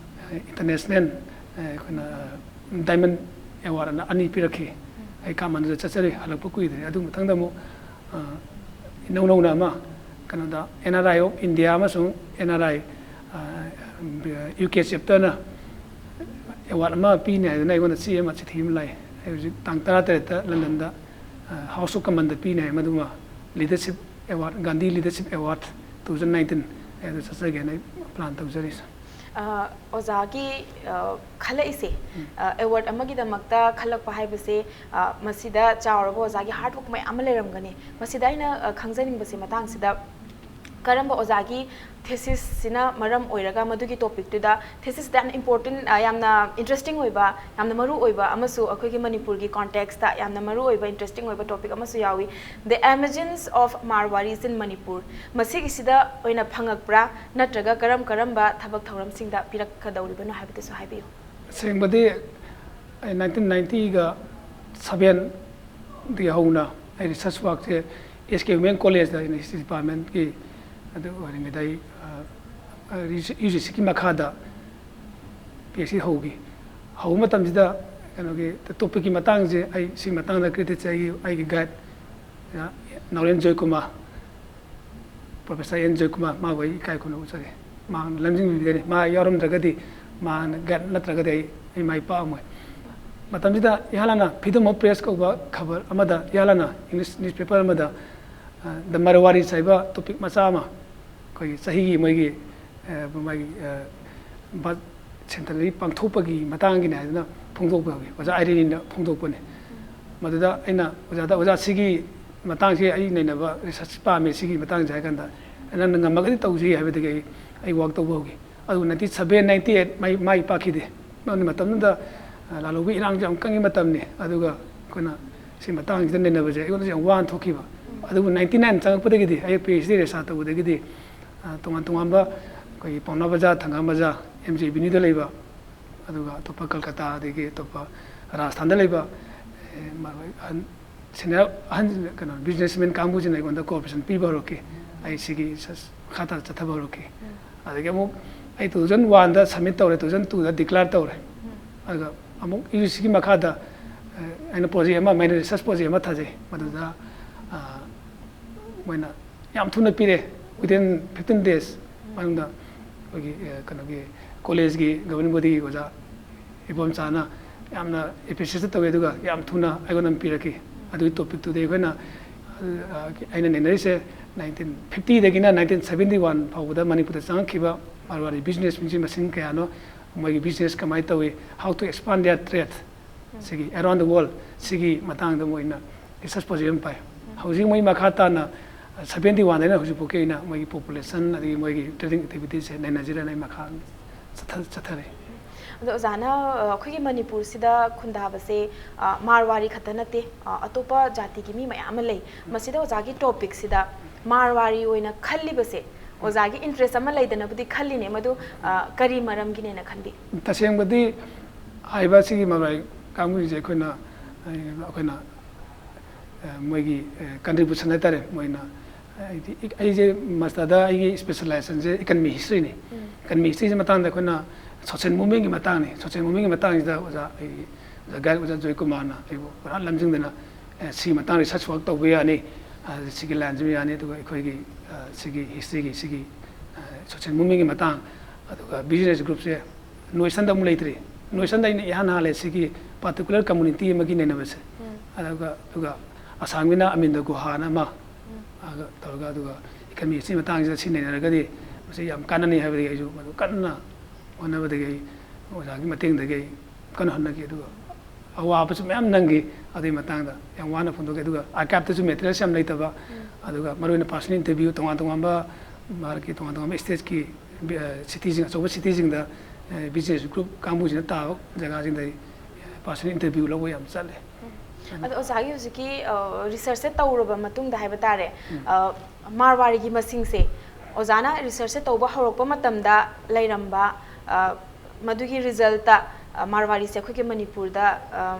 International, ꯑ, ꯑꯩꯈꯣꯏꯅ Diamond Award ꯑꯅ ꯑꯅꯤ ꯄꯤꯔꯛꯈꯤ꯫ ꯑꯩ ꯀꯥꯊꯃꯥꯟꯗꯨꯗ ꯆꯠꯆꯔꯨꯏ, ꯍꯜꯂꯛꯄ ꯀꯨꯏꯗ꯭ꯔꯤ꯫ ꯑꯗꯨ ꯃꯊꯪꯗ ꯑꯃꯨꯛ, ꯑ, ꯏꯅꯧ ꯅꯧꯅ ꯑꯃ ꯀꯩꯅꯣꯗ, N R I of India ꯑꯃꯁꯨꯡ N R I, U K ꯆꯦꯞꯇꯔꯅ ꯑꯦꯋꯥꯔꯗ ꯑꯃ ꯄꯤꯅꯤ ꯍꯥꯏꯗꯅ ꯑꯩꯉꯣꯟꯗ ꯆꯦ ꯑꯃ, ꯆꯤꯊꯤ ꯑꯃ ꯂꯥꯛꯑꯦ꯫ ꯑꯩ ꯍꯧꯖꯤꯛ ꯇꯥꯡ ꯇꯔꯥꯇꯔꯦꯠꯇ ꯂꯟꯗꯟꯗ ꯍꯥꯎꯁ ꯑꯣꯐ ꯀꯃꯟꯗ ꯄꯤꯅꯤ ꯍꯥꯏ, ꯃꯗꯨꯃ leadership award, Gandhi leadership award two thousand nineteen ꯍꯥꯏ, ꯑꯗꯨ ꯆꯠꯆꯒꯦꯅ ꯑꯩ ꯄ꯭ꯂꯥꯟ ꯇꯧꯖꯔꯤ꯫ ꯁꯥꯔ꯫ ꯑ, ꯑꯣꯖꯥꯒꯤ, ꯑ, ꯈꯜꯂꯛꯏꯁꯦ, ꯑ, ꯑꯦꯋꯥꯔꯗ ꯑꯃꯒꯤꯗꯃꯛꯇ ꯈꯜꯂꯛꯄ ꯍꯥꯏꯕꯁꯦ, ꯑ, ꯃꯁꯤꯗ ꯆꯥꯎꯔꯕ ꯑꯣꯖꯥꯒꯤ ꯍꯥꯔꯗ ꯋꯥꯔꯛ ꯃꯌꯥꯝ ꯑꯃ ꯂꯩꯔꯝꯒꯅꯤ꯫ ꯃꯁꯤꯗ ꯑꯩꯅ, ꯑ, ꯈꯪꯖꯅꯤꯡꯕꯁꯦ ꯃꯇꯥꯡꯁꯤꯗ, ꯀꯔꯝꯕ ꯑꯣꯖꯥꯒꯤ ꯊꯦꯁꯤꯁꯁꯤꯅ ꯃꯔꯝ ꯑꯣꯏꯔꯒ ꯃꯗꯨꯒꯤ ꯇꯣꯄꯤꯛꯇꯨꯗ, ꯊꯦꯁꯤꯁꯇ ꯌꯥꯝꯅ ꯏꯝꯄꯣꯔꯇꯦꯟ, ꯑ, ꯌꯥꯝꯅ ꯏꯟꯇꯔꯦꯁꯇꯤꯡ ꯑꯣꯏꯕ, ꯌꯥꯝꯅ ꯃꯔꯨ ꯑꯣꯏꯕ ꯑꯃꯁꯨ ꯑꯩꯈꯣꯏꯒꯤ ꯃꯅꯤꯄꯨꯔꯒꯤ ꯀꯣꯟꯇꯦꯛꯁꯇ ꯌꯥꯝꯅ ꯃꯔꯨ ꯑꯣꯏꯕ, ꯏꯟꯇꯔꯦꯁꯇꯤꯡ ꯑꯣꯏꯕ ꯇꯣꯄꯤꯛ ꯑꯃꯁꯨ ꯌꯥꯎꯏ, The Emergence of Marwaris in Manipur꯫ ꯃꯁꯤꯒꯤꯁꯤꯗ ꯑꯣꯏꯅ ꯐꯪꯉꯛꯄ꯭ꯔꯥ, ꯅꯠꯇ꯭ꯔꯒ ꯀꯔꯝ ꯀꯔꯝꯕ ꯊꯕꯛ ꯊꯧꯔꯝꯁꯤꯡꯗ ꯄꯤꯔꯛꯀꯗꯧꯔꯤꯕꯅꯣ ꯍꯥꯏꯕꯗꯨꯁꯨ ꯍꯥꯏꯕꯤꯌꯨ꯫ ꯑꯁꯦꯡꯕꯗꯤ ꯑꯩ ꯅꯥꯏꯟꯇꯤꯟ ꯅꯥꯏꯟꯇꯤꯒ ꯁꯚꯦꯟꯗꯒꯤ ꯍꯧꯅ ꯑꯩ ꯔꯤꯁꯔꯁ ꯋꯥꯔꯛꯁꯦ ꯑꯦꯁ ꯀꯦ ꯋꯨꯃꯦꯟ ꯀꯣꯂꯦꯖꯇ ꯑꯩꯅ ꯍꯤꯁꯇ꯭ꯔꯤ ꯗꯤꯄꯥꯔꯠꯃꯦꯟꯀꯤ ꯑꯗꯨ ꯑꯣꯏꯔꯤꯉꯩꯗ ꯑꯩ, ꯑ, ꯑ, ꯔꯤ-, ꯌꯨ ꯖꯤ ꯁꯤꯒꯤ ꯃꯈꯥꯗ ꯄꯤ ꯑꯩꯆ ꯗꯤ ꯍꯧꯈꯤ꯫ ꯍꯧꯕ ꯃꯇꯝꯁꯤꯗ ꯀꯩꯅꯣꯒꯤ ꯇꯣꯄꯤꯛꯀꯤ ꯃꯇꯥꯡꯁꯦ ꯑꯩ ꯁꯤꯒꯤ ꯃꯇꯥꯡꯗ ꯀ꯭ꯔꯤꯇꯤꯛꯁꯦ ꯑꯩꯒꯤ, ꯑꯩꯒꯤ ꯒꯥꯏꯗ, ꯑ, ꯅꯥꯎꯔꯦꯝ ꯖꯣꯏꯀꯨꯃꯥꯔ, ꯄ꯭ꯔꯣꯐꯦꯁꯔ ꯑꯦꯟ ꯖꯣꯏꯀꯨꯃꯥꯔ, ꯃꯥꯕꯨ ꯑꯩ ꯏꯀꯥꯏ ꯈꯨꯝꯅꯕ ꯎꯠꯆꯔꯤ꯫ ꯃꯍꯥꯛꯅ ꯂꯝꯖꯤꯡꯕꯤꯒꯅꯤ꯫ ꯃꯥ ꯌꯥꯎꯔꯝꯗ꯭ꯔꯒꯗꯤ ꯃꯍꯥꯛꯅ ꯒꯥꯏꯗ ꯅꯠꯇ꯭ꯔꯒꯗꯤ ꯑꯩ, ꯑꯩ ꯃꯥꯏ ꯄꯥꯛꯑꯝꯃꯣꯏ꯫ ꯃꯇꯝꯁꯤꯗ ꯏꯍꯥꯟ ꯍꯥꯟꯅ Freedom of Press ꯀꯧꯕ ꯈꯕꯔ ꯑꯃꯗ, ꯏꯍꯥꯟ ꯍꯥꯟꯅ ꯏꯪꯂꯤꯁ ꯅ꯭ꯌꯨꯁꯄꯦꯄꯔ ꯑꯃꯗ, ꯑ, The Marwaris ꯍꯥꯏꯕ ꯇꯣꯄꯤꯛ ꯃꯆꯥ ꯑꯃ, ꯑꯩꯈꯣꯏꯒꯤ ꯆꯍꯤꯒꯤ ꯃꯣꯏꯒꯤ, ꯑ, ꯃꯥꯒꯤ, ꯑ, ꯕꯥꯔꯠ ꯁꯦꯟꯇꯅꯔꯤ ꯄꯥꯡꯊꯣꯛꯄꯒꯤ ꯃꯇꯥꯡꯒꯤꯅꯤ ꯍꯥꯏꯗꯨꯅ ꯐꯣꯡꯗꯣꯛꯄ ꯌꯥꯎꯏ꯫ ꯑꯣꯖꯥ ꯑꯥꯏꯔꯤꯟꯅ ꯐꯣꯡꯗꯣꯛꯄꯅꯤ꯫ ꯃꯗꯨꯗ ꯑꯩꯅ ꯑꯣꯖꯥꯗ, "ꯑꯣꯖꯥ, ꯁꯤꯒꯤ ꯃꯇꯥꯡꯁꯤ ꯑꯩ ꯅꯩꯅꯕ ꯔꯤꯁꯔꯁ ꯄꯥꯝꯃꯤ, ꯁꯤꯒꯤ ꯃꯇꯥꯡꯁꯦ" ꯍꯥꯏ ꯀꯥꯟꯗ, "ꯅꯪꯅ ꯉꯝꯃꯒꯗꯤ ꯇꯧꯁꯤ" ꯍꯥꯏꯕꯗꯒꯤ ꯑꯩ, ꯑꯩ ꯋꯥꯛ ꯇꯧꯕ ꯍꯧꯈꯤ꯫ ꯑꯗꯨ ꯅꯥꯏꯟꯇꯤꯟ ꯁꯚꯦꯟ, ꯅꯥꯏꯟꯇꯤ ꯑꯩꯠ ꯃꯥꯏ, ꯃꯥꯏ ꯄꯥꯛꯈꯤꯗꯦ꯫ ꯃꯔꯝꯗꯤ ꯃꯇꯝꯗꯨꯗ, ꯑ, ꯂꯥꯜꯍꯧꯕꯒꯤ ꯏꯔꯥꯡꯁꯨ ꯌꯥꯝ ꯀꯟꯒꯤ ꯃꯇꯝꯅꯤ꯫ ꯑꯗꯨꯒ ꯑꯩꯈꯣꯏꯅ ꯁꯤ ꯃꯇꯥꯡꯁꯤꯗ ꯅꯩꯅꯕꯁꯦ ꯑꯩꯉꯣꯟꯗꯁꯨ ꯌꯥꯝ ꯋꯥꯅ ꯊꯣꯛꯈꯤꯕ꯫ ꯑꯗꯨꯕꯨ ꯅꯥꯏꯟꯇꯤ ꯅꯥꯏꯟ ꯆꯪꯉꯛꯄꯗꯒꯤꯗꯤ ꯑꯩ ꯄꯤ ꯑꯩꯆ ꯗꯤ ꯔꯦꯁꯥ ꯇꯧꯕꯗꯒꯤꯗꯤ, ꯑ, ꯇꯣꯉꯥꯟ ꯇꯣꯉꯥꯟꯕ ꯑꯩꯈꯣꯏꯒꯤ ꯄꯥꯎꯅꯥ ꯕꯖꯥꯔ, ꯊꯪꯒꯥꯜ ꯕꯖꯥꯔ, ꯑꯦꯝ ꯖꯤ ꯑꯦꯚꯦꯅ꯭ꯌꯨꯗ ꯂꯩꯕ, ꯑꯗꯨꯒ ꯑꯇꯣꯞꯄ ꯀꯜꯀꯇꯥ, ꯑꯗꯒꯤ ꯑꯇꯣꯞꯄ ꯔꯥꯖꯁꯊꯥꯟꯗ ꯂꯩꯕ, ꯑꯦ, ꯃꯔꯨ ꯑꯣꯏ ꯑꯍꯟ, ꯁꯦꯅꯤꯌꯔ ꯑꯍꯟ, ꯀꯩꯅꯣ, ꯕꯤꯖꯤꯅꯦꯁꯃꯦꯟ ꯀꯥꯡꯕꯨꯁꯤꯡꯅ ꯑꯩꯉꯣꯟꯗ ꯀꯣꯑꯣꯄꯔꯦꯁꯟ ꯄꯤꯕ ꯍꯧꯔꯛꯈꯤ꯫ ꯑꯩ ꯁꯤꯒꯤ ꯁ-, ꯃꯈꯥ ꯇꯥꯅ ꯆꯠꯊꯕ ꯍꯧꯔꯛꯈꯤ꯫ ꯑꯗꯒꯤ ꯑꯃꯨꯛ ꯑꯩ ꯇꯨ ꯊꯥꯎꯖꯟ ꯋꯥꯟꯗ ꯁꯕꯃꯤꯠ ꯇꯧꯔꯦ, ꯇꯨ ꯊꯥꯎꯖꯟ ꯇꯨꯗ ꯗꯤꯀ꯭ꯂꯦꯌꯔ ꯇꯧꯔꯦ꯫ ꯑꯗꯨꯒ ꯑꯃꯨꯛ ꯌꯨ ꯖꯤ ꯁꯤꯒꯤ ꯃꯈꯥꯗ, ꯑ, ꯑꯩꯅ ꯄ꯭ꯔꯣꯖꯦꯛ ꯑꯃ, ꯃꯦꯟ ꯔꯤꯁꯔꯁ ꯄ꯭ꯔꯣꯖꯦꯛ ꯑꯃ ꯊꯥꯖꯩ꯫ ꯃꯗꯨꯗ, ꯑ, ꯃꯣꯏꯅ ꯌꯥꯝ ꯊꯨꯅ ꯄꯤꯔꯦ, within fifteen days ꯃꯅꯨꯡꯗ꯫ ꯑꯩꯈꯣꯏꯒꯤ ꯑ, ꯀꯩꯅꯣꯒꯤ ꯀꯣꯂꯦꯖꯀꯤ governing bodyꯒꯤ ꯑꯣꯖꯥ ꯏꯕꯣꯝꯆꯥꯅ ꯌꯥꯝꯅ appreciate ꯇꯧꯋꯦ, ꯑꯗꯨꯒ ꯌꯥꯝ ꯊꯨꯅ ꯑꯩꯉꯣꯟꯗ ꯑꯃ ꯄꯤꯔꯛꯈꯤ꯫ ꯑꯗꯨꯒꯤ topicꯇꯨꯗꯤ ꯑꯩꯈꯣꯏꯅ ꯑ, ꯑꯩꯅ ꯅꯩꯅꯔꯤꯁꯦ nineteen fiftyꯗꯒꯤꯅ nineteen seventy one ꯐꯥꯎꯕꯗ ꯃꯅꯤꯄꯨꯔꯗ ꯆꯪꯉꯛꯈꯤꯕ ꯃꯥꯔꯋꯥꯔꯤ businessꯁꯤꯡꯁꯤ ꯃꯁꯤꯡ ꯀꯌꯥꯅꯣ, ꯃꯣꯏꯒꯤ business ꯀꯃꯥꯏꯅ ꯇꯧꯏ, how to expand their trade, ꯁꯤꯒꯤ around the world ꯁꯤꯒꯤ ꯃꯇꯥꯡꯗ ꯃꯣꯏꯅ research project ꯑꯃ ꯄꯥꯏ꯫ ꯍꯧꯖꯤꯛ ꯃꯣꯏ ꯃꯈꯥ ꯇꯥꯅ seventy oneꯗꯩꯅ ꯍꯧꯖꯤꯛꯐꯥꯎꯒꯤ ꯑꯣꯏꯅ ꯃꯣꯏꯒꯤ population ꯑꯗꯒꯤ ꯃꯣꯏꯒꯤ trading activitiesꯁꯦ ꯅꯩꯅꯁꯤꯔꯅ ꯑꯩ ꯃꯈꯥ ꯆꯠꯊ- ꯆꯠꯊꯔꯤ꯫ ꯑꯗꯣ ꯑꯣꯖꯥꯅ ꯑ, ꯑꯩꯈꯣꯏꯒꯤ ꯃꯅꯤꯄꯨꯔꯁꯤꯗ ꯈꯨꯟꯗꯥꯕꯁꯦ ꯑ, ꯃꯥꯔꯋꯥꯔꯤ ꯈꯛꯇ ꯅꯠꯇꯦ, ꯑ, ꯑꯇꯣꯞꯄ ꯖꯥꯇꯤꯒꯤ ꯃꯤ ꯃꯌꯥꯝ ꯑꯃ ꯂꯩ꯫ ꯃꯁꯤꯗ ꯑꯣꯖꯥꯒꯤ topicꯁꯤꯗ ꯃꯥꯔꯋꯥꯔꯤ ꯑꯣꯏꯅ ꯈꯜꯂꯤꯕꯁꯦ, ꯑꯣꯖꯥꯒꯤ interest ꯑꯃ ꯂꯩꯗꯅꯕꯨꯗꯤ ꯈꯜꯂꯤꯅꯦ, ꯃꯗꯨ ꯑ, ꯀꯔꯤ ꯃꯔꯝꯒꯤꯅꯦꯅ ꯈꯟꯕꯤ? ꯇꯁꯦꯡꯕꯗꯤ ꯍꯥꯏꯔꯤꯕ ꯁꯤꯒꯤ ꯃꯥꯔꯋꯥꯔꯤ ꯀꯥꯡꯕꯨꯁꯦ ꯑꯩꯈꯣꯏꯅ ꯑꯩꯈꯣꯏꯅ ꯑ, ꯃꯣꯏꯒꯤ ꯑ, contribution ꯍꯥꯏꯇꯥꯔꯦ꯫ ꯃꯣꯏꯅ ꯑꯩꯗꯤ ꯑꯩꯁꯦ masterꯗ ꯑꯩꯒꯤ specializationꯁꯦ economic historyꯅꯤ꯫ Economic historyꯁꯤ ꯃꯇꯥꯡꯗ ꯑꯩꯈꯣꯏꯅ social movementꯀꯤ ꯃꯇꯥꯡꯅꯤ꯫ Social movementꯀꯤ ꯃꯇꯥꯡꯁꯤꯗ ꯑꯣꯖꯥ ꯑꯩ ꯑꯣꯖꯥ ꯒꯥꯏꯗ ꯑꯣꯖꯥ ꯖꯣꯏꯀꯨꯃꯥꯔꯅ ꯑꯩꯕꯨ ꯄꯨꯔꯥ ꯂꯝꯖꯤꯡꯗꯅ, ꯑꯦ, ꯁꯤꯒꯤ ꯃꯇꯥꯡ research work ꯇꯧꯕ ꯌꯥꯅꯤ, ꯑ, ꯁꯤꯒꯤ lineꯁꯤꯃ ꯌꯥꯅꯤ, ꯑꯗꯨꯒ ꯑꯩꯈꯣꯏꯒꯤ ꯑ, ꯁꯤꯒꯤ historyꯒꯤ ꯁꯤꯒꯤ ꯑ, social movementꯀꯤ ꯃꯇꯥꯡ, ꯑꯗꯨꯒ business groupꯁꯦ ꯅꯣꯏꯁꯟꯗ ꯑꯃꯨꯛ ꯂꯩꯇ꯭ꯔꯤ꯫ ꯅꯣꯏꯁꯟꯗ ꯑꯩꯅ ꯏꯍꯥꯟ ꯍꯥꯜꯂꯦ ꯁꯤꯒꯤ particular community ꯑꯃꯒꯤ ꯅꯩꯅꯕꯁꯦ꯫ ꯑꯗꯨꯒ ꯑꯗꯨꯒ ꯑꯁꯥꯝꯒꯤꯅ ꯑꯃꯤꯟꯗ ꯒꯨꯍꯥꯅ ꯑꯃ, ꯑꯗꯨꯒ ꯇꯧꯔꯒ, ꯑꯗꯨꯒ economicsꯀꯤ ꯃꯇꯥꯡꯁꯤꯗ ꯁꯤ ꯅꯩꯅꯔꯒꯗꯤ ꯃꯁꯤ ꯌꯥꯝ ꯀꯥꯟꯅꯅꯤ ꯍꯥꯏꯕꯗꯒꯤ ꯑꯩꯁꯨ ꯃꯗꯨ ꯀꯟꯅ ꯍꯣꯠꯅꯕꯗꯒꯤ ꯑꯩ ꯑꯣꯖꯥꯒꯤ ꯃꯇꯦꯡꯗꯒꯤ ꯑꯩ ꯀꯟꯅ ꯍꯣꯠꯅꯈꯤ꯫ ꯑꯗꯨꯒ ꯑꯋꯥꯕꯁꯨ ꯃꯌꯥꯝ ꯅꯪꯈꯤ꯫ ꯑꯗꯨꯒꯤ ꯃꯇꯥꯡꯗ ꯌꯥꯝ ꯋꯥꯅ ꯐꯣꯡꯗꯣꯛꯈꯤ꯫ ꯑꯗꯨꯒ archiveꯇꯁꯨ materialꯁ ꯌꯥꯝ ꯂꯩꯇꯕ, ꯑꯗꯨꯒ ꯃꯔꯨꯑꯣꯏꯅ personal interview ꯇꯣꯉꯥꯟ ꯇꯣꯉꯥꯟꯕ ꯚꯥꯔꯠꯀꯤ ꯇꯣꯉꯥꯟ ꯇꯣꯉꯥꯟꯕ stateꯀꯤ ꯑ, cityꯁꯤꯡ, ꯑꯆꯧꯕ cityꯁꯤꯡꯗ, ꯑ, business group ꯀꯥꯡꯕꯨꯁꯤꯅ ꯇꯥꯕ ꯖꯒꯥꯁꯤꯡꯗ ꯑꯩ personal interview ꯂꯧꯕ ꯌꯥꯝ ꯆꯠꯂꯦ꯫ ꯑꯗꯣ ꯑꯣꯖꯥꯒꯤ ꯍꯧꯖꯤꯛꯀꯤ ꯑ, researchꯁꯦ ꯇꯧꯔꯕ ꯃꯇꯨꯡꯗ ꯍꯥꯏꯕ ꯇꯥꯔꯦ, ꯑ, ꯃꯥꯔꯋꯥꯔꯤꯒꯤ ꯃꯁꯤꯡꯁꯦ ꯑꯣꯖꯥꯅ researchꯁꯦ ꯇꯧꯕ ꯍꯧꯔꯛꯄ ꯃꯇꯝꯗ ꯂꯩꯔꯝꯕ, ꯑ, ꯃꯗꯨꯒꯤ resultꯇ, ꯑ, ꯃꯥꯔꯋꯥꯔꯤꯁꯦ ꯑꯩꯈꯣꯏꯒꯤ ꯃꯅꯤꯄꯨꯔꯗ, ꯑ,